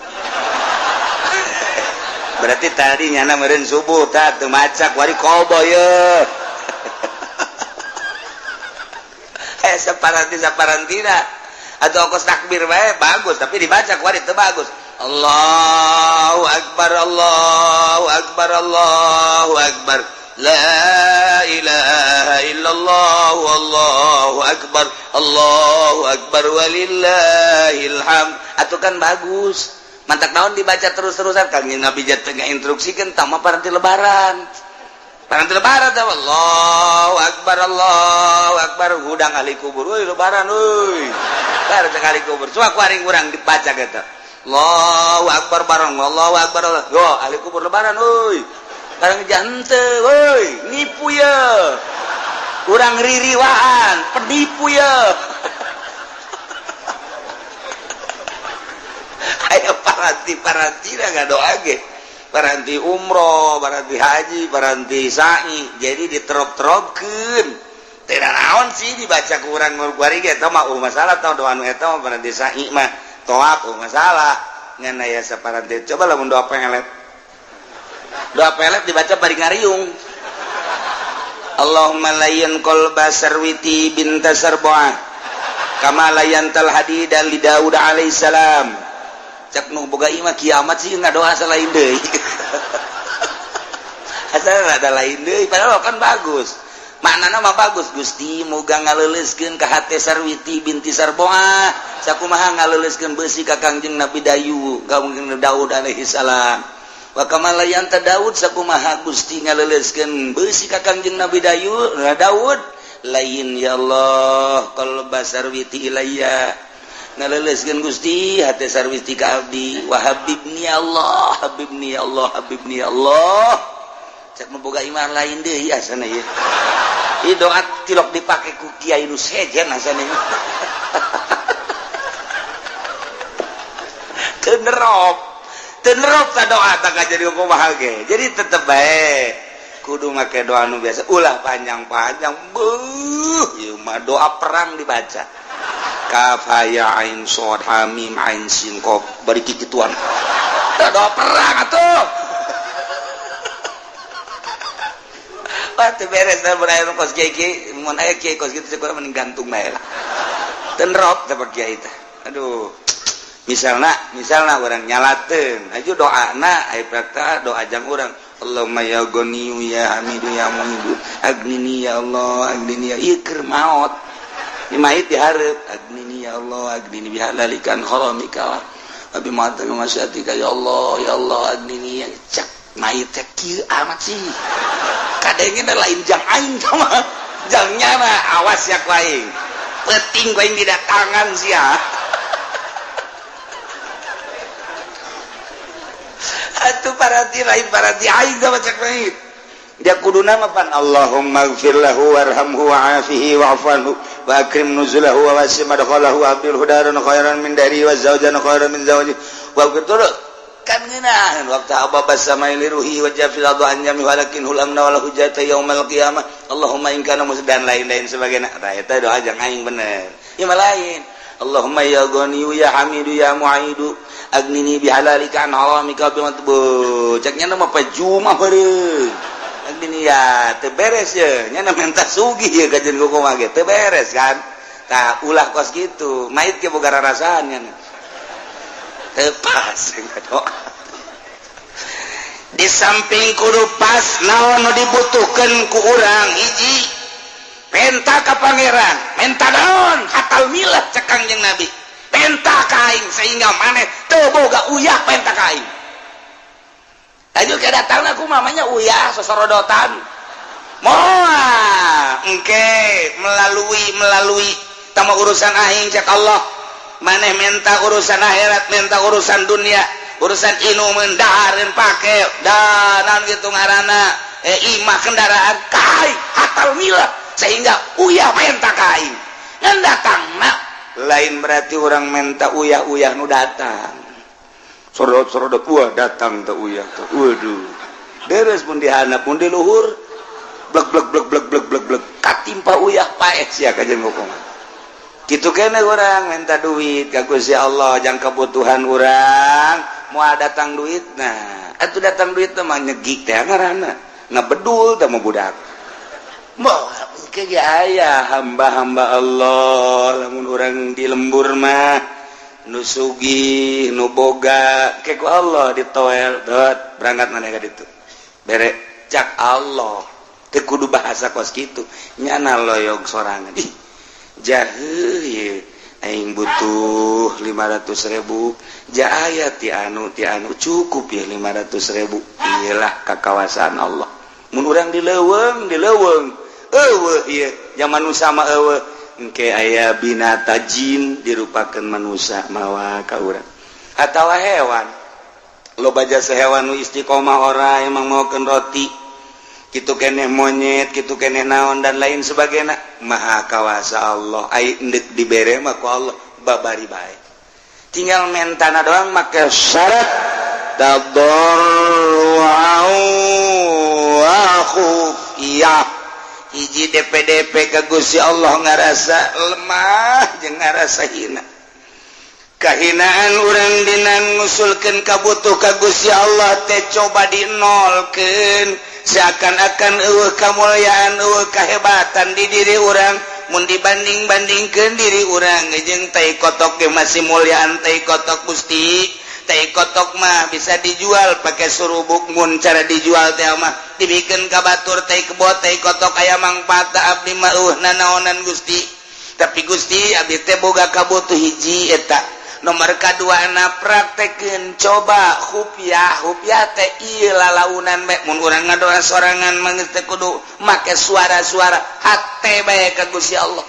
Berarti tadi nyana meureun subuh tah teu macak wari kobo ye. Eh, saparanti saparantina atau kos takbir bae bagus, tapi dibaca kuari teu bagus. Allahu akbar, Allahu akbar, Allahu akbar. La ilaha illallah, wallahu akbar, Allahu akbar, walillahil hamd. Atuh kan bagus. Mantak naon dibaca terus-terusan? Kangjeng Nabi tengah instruksikan tama paranti lebaran. Paranti lebaran tah Allahu akbar, Allahu akbar, hudang ahli kubur, euy lebaran euy. Bar cek ahli kubur. Coba ku aring urang dibaca gitu. Allahu akbar bareng Allahu akbar. Yo ahli kubur lebaran euy. Barang jante woi, nipu ya, kurang ririwaan, penipu ya. Ayo paranti paranti dah doa ge, paranti umroh, paranti haji, paranti sa'i, jadi diterop-teropkeun. Tidak naon sih dibaca kurang kuari ge, eta mah masalah tau doa nu eta mah. Paranti sa'i mah tawaf masalah, ngan aya saparanti. Coba lamun doa pelet, doa pelet dibaca bari ngariung, Allahumma layyan qalba sarwiti binta sarbuah kama layyantal hadida li Daud alaihissalam. Cek nu boga imah kiamat sih ngadoa lain deui, asal ada lain deui. Padahal kan bagus maknana mah, bagus. Gusti, muga ngaleuleuskeun ka hate Sarwiti binti Sarboah sakumaha ngaleuleuskeun beusi ka Kangjeng Nabi Dayu, ka Daud alaihi salam, wa kama layyanta Daud, sakumaha Gusti ngaleuleuskeun beusi ka Kangjeng Nabi Dayu Daud. Lain, ya Allah, qalba Sarwiti ilayya, ngaleuleuskeun Gusti hate Sarwiti ka abdi. Wa habibni ya Allah, habibni ya Allah, habibni ya Allah. Cek nu boga imah lain deui asana ieu. Ieu doa tilok dipake ku kiai nu sejen asana ieu. Teu nerop. Teu nerop ta doa tak jadi kumaha ge. Jadi tetep bae kudu make doa nu biasa, ulah panjang-panjang. Beuh, ieu mah doa perang dibaca. Kaf ha ya ain shad ha mim ain sin qaf bari kikituan. Doa perang atuh. Wah, teu beres da mun aya kos kiai kiai, mun aya kiai kos kitu cek urang mending gantung bae lah. Teu nerop teh kiai teh. Aduh. Misalna, misalna urang nyalateun, aju doana aya prakta doa jang urang. Allahumma ya Ghaniyu ya Hamidu ya Mu'idu agnini ya Allah, agnini ya, ieu keur maot. Ieu mayit dihareup, agnini ya Allah, agnini bihalalika an haramika wa bi ma'atika masyatika ya Allah, ya Allah agnini ya. Cek mayit teh kieu amat sih. Kadangnya lain jang aing sama jang nyana, awas ya ku aing penting ku aing didatangan sia. Atuh parati lain parati aing sama cek mayit dia kuduna mah pan Allahumma ighfir lahu warhamhu wa'afihi wa'fu anhu wa akrim nuzulahu wa wasi' madkhalahu wa abdilhu daran khairan min dari wa zawjan khairan min zawji wa qtur kan ngeunaheun waktu ababa samai liruhi wa jafil adu an jami walakin hulamna wal hujjata yaumal qiyamah Allahumma in kana dan lain-lain sebagainya. Tah eta doa jang aing bener. Ieu mah lain. Allahumma ya Ghaniyu ya Hamidu ya Mu'idu agnini bihalalika an haramika bi matbu. Cek nya mah pajumah beureum. Agnini ya teu beres ye, nya menta sugih ye kajeun kumaha ge teu beres kan. Tah ulah kos kitu, mayit ge boga rarasaan nya. Teu pas doa. Di samping kudu pas naon nu dibutuhkeun ku urang, hiji penta ka pangeran, menta naon hatal milah cek Kangjeng Nabi, penta ka aing sehingga maneh teu boga uyah penta ka aing. Aju ke datangna ku mamanya uyah sosorodotan moal engke melalui tama urusan aing. Cek Allah, maneh minta urusan akhirat, minta urusan dunia, urusan inumeun, dahareun, pake dan naon kitu ngaranna, imah, kendaraan kai hatal milah sehingga uyah menta ka aing. Ngan datangna lain berarti orang menta uyah-uyah nu datang sorodot-sorodot, wah datang teh uyah teh, waduh deres mun dihandap mun di luhur blek blek blek blek blek blek blek katimpa uyah paeh sia kajeun ngomong. Gitu kene orang minta duit ka Gusti Allah jang kebutuhan urang, moal datang duit. Nah atuh datang duit teh mah nyegik teh ngaranna, ngabedul teh mah budak moal ke ge aya hamba-hamba Allah. Lamun urang di lembur mah nu sugih nu boga ke ku Allah ditoel dot berangkat maneh ka ditu bere cak Allah teu kudu bahasa kos kitu nyana loyog sorangan. Ih jahe ye aing butuh 500.000 ja aya ti anu ti anu cukup ya 500.000. Iyalah kakawasaan Allah mun urang di leuweung eueuh ieu zaman nu sama eueuh engke aya binata jin dirupakeun manusia mawa ka urang atawa hewan. Loba jasa hewan nu istiqomah ora emang maokeun roti kitu keneh monyet kitu keneh naon dan lain sebagainya. Maha kawasa Allah, ai endek dibere mah ku Allah babari bae, tinggal mentana doang make syarat tadarru'an wa khufiyah. Hiji DPDP ka Gusti Allah ngarasa lemah jeung ngarasa hina. Kahinaan urang dina ngusulkeun kabutuh ka Gusti Allah teh coba dinolkeun, seakan-akan eueuh kamulyaan, eueuh kahebatan di diri urang mun dibanding-bandingkeun diri urang jeung tai kotok ge masih mulyaan tai kotok. Gusti, Tai kotok mah bisa dijual pakai surubuk. Mun cara dijual teh mah dibikin ka batur tai kebo, tai kotok aya mangfaat. Abdi mah nanaonan, Gusti, tapi Gusti, abdi teh boga kabutuh hiji. Eta nomor kadua na praktekeun, coba khufiah. Khufiah teh ieu lalaunan bae. Mun urang ngadoa sorangan mah geus teu kudu make suara-suara, hate bae ka Gusti Allah.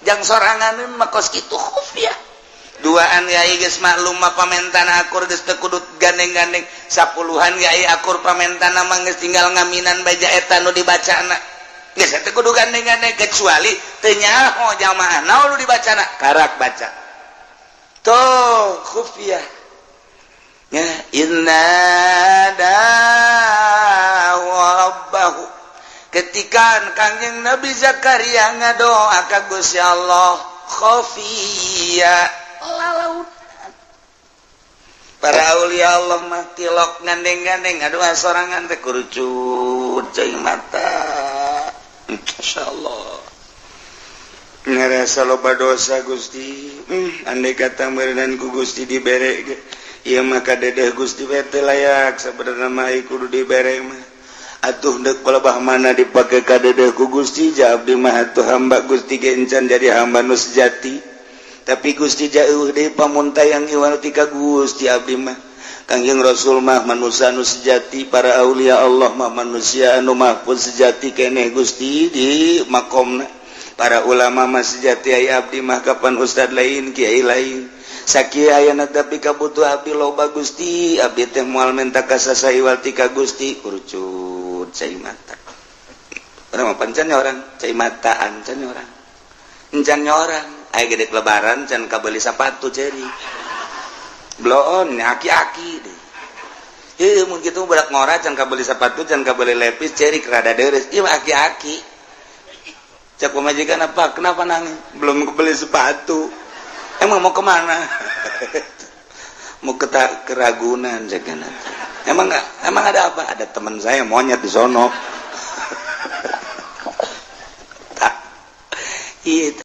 Jang sorangan mah kos kitu khufiah. Duaan yai geus maklum mah pamentana akur, geus teu kudu gandeng-gandeng. Sapuluhan yai akur pamentana mah geus tinggal ngaminan baja eta nu dibacana, geus teu kudu gandeng-gandeng, kecuali teu nyaho jamaah naon nu dibacana, karak baca tuh khufiah ya. Inna rabbahu, ketika Kangjeng Nabi Zakaria ngadoa ka Gusti Allah khafiyya, lalaunan. Para aulia Allah mah tilok gandeng-gandeng, ngadoa sorangan teh kurucut cai mata. Insyaallah ngerasa loba dosa, Gusti. Andai kata meureunan ku Gusti dibere ge ieu mah kadedeh Gusti teh layak sabenerna mah, kudu dibere mah atuh. Deuk palebah mana dipake kadedeh ku Gusti? Ja abdi mah atuh hamba Gusti ge encan jadi hamba nu sejati, tapi Gusti jauh deui pamuntayang iwal ti ka Gusti abdi mah. Kangjeng Rasul mah manusia anu sejati, para aulia Allah mah manusia anu mahfuz sejati keneh, Gusti, di makomna. Para ulama mah sejati, aya abdi mah kapan ustad lain, kiai lain, sakieu ayana, tapi kabutuh abdi loba, Gusti. Abdi teh moal menta ka saha iwal ti ka Gusti. Kurucut cai mata. Urang mah pancan orang cai mata, ancan orang, encan orang. Aya gede lebaran can kabeli sepatu, ceri bloon aki-aki deh. Heuh, mun kitu budak ngora can kabeli sepatu, can kabeli lepis, ceri rada deres. Ieu aki-aki. Cek pamajikan, "Apa, kenapa nangis?" "Belum kebeli sepatu." "Emang mau kemana?" "Mau ke keragunan." Cek, "Emang nggak, emang ada apa?" "Ada teman saya monyet di sono." Iya.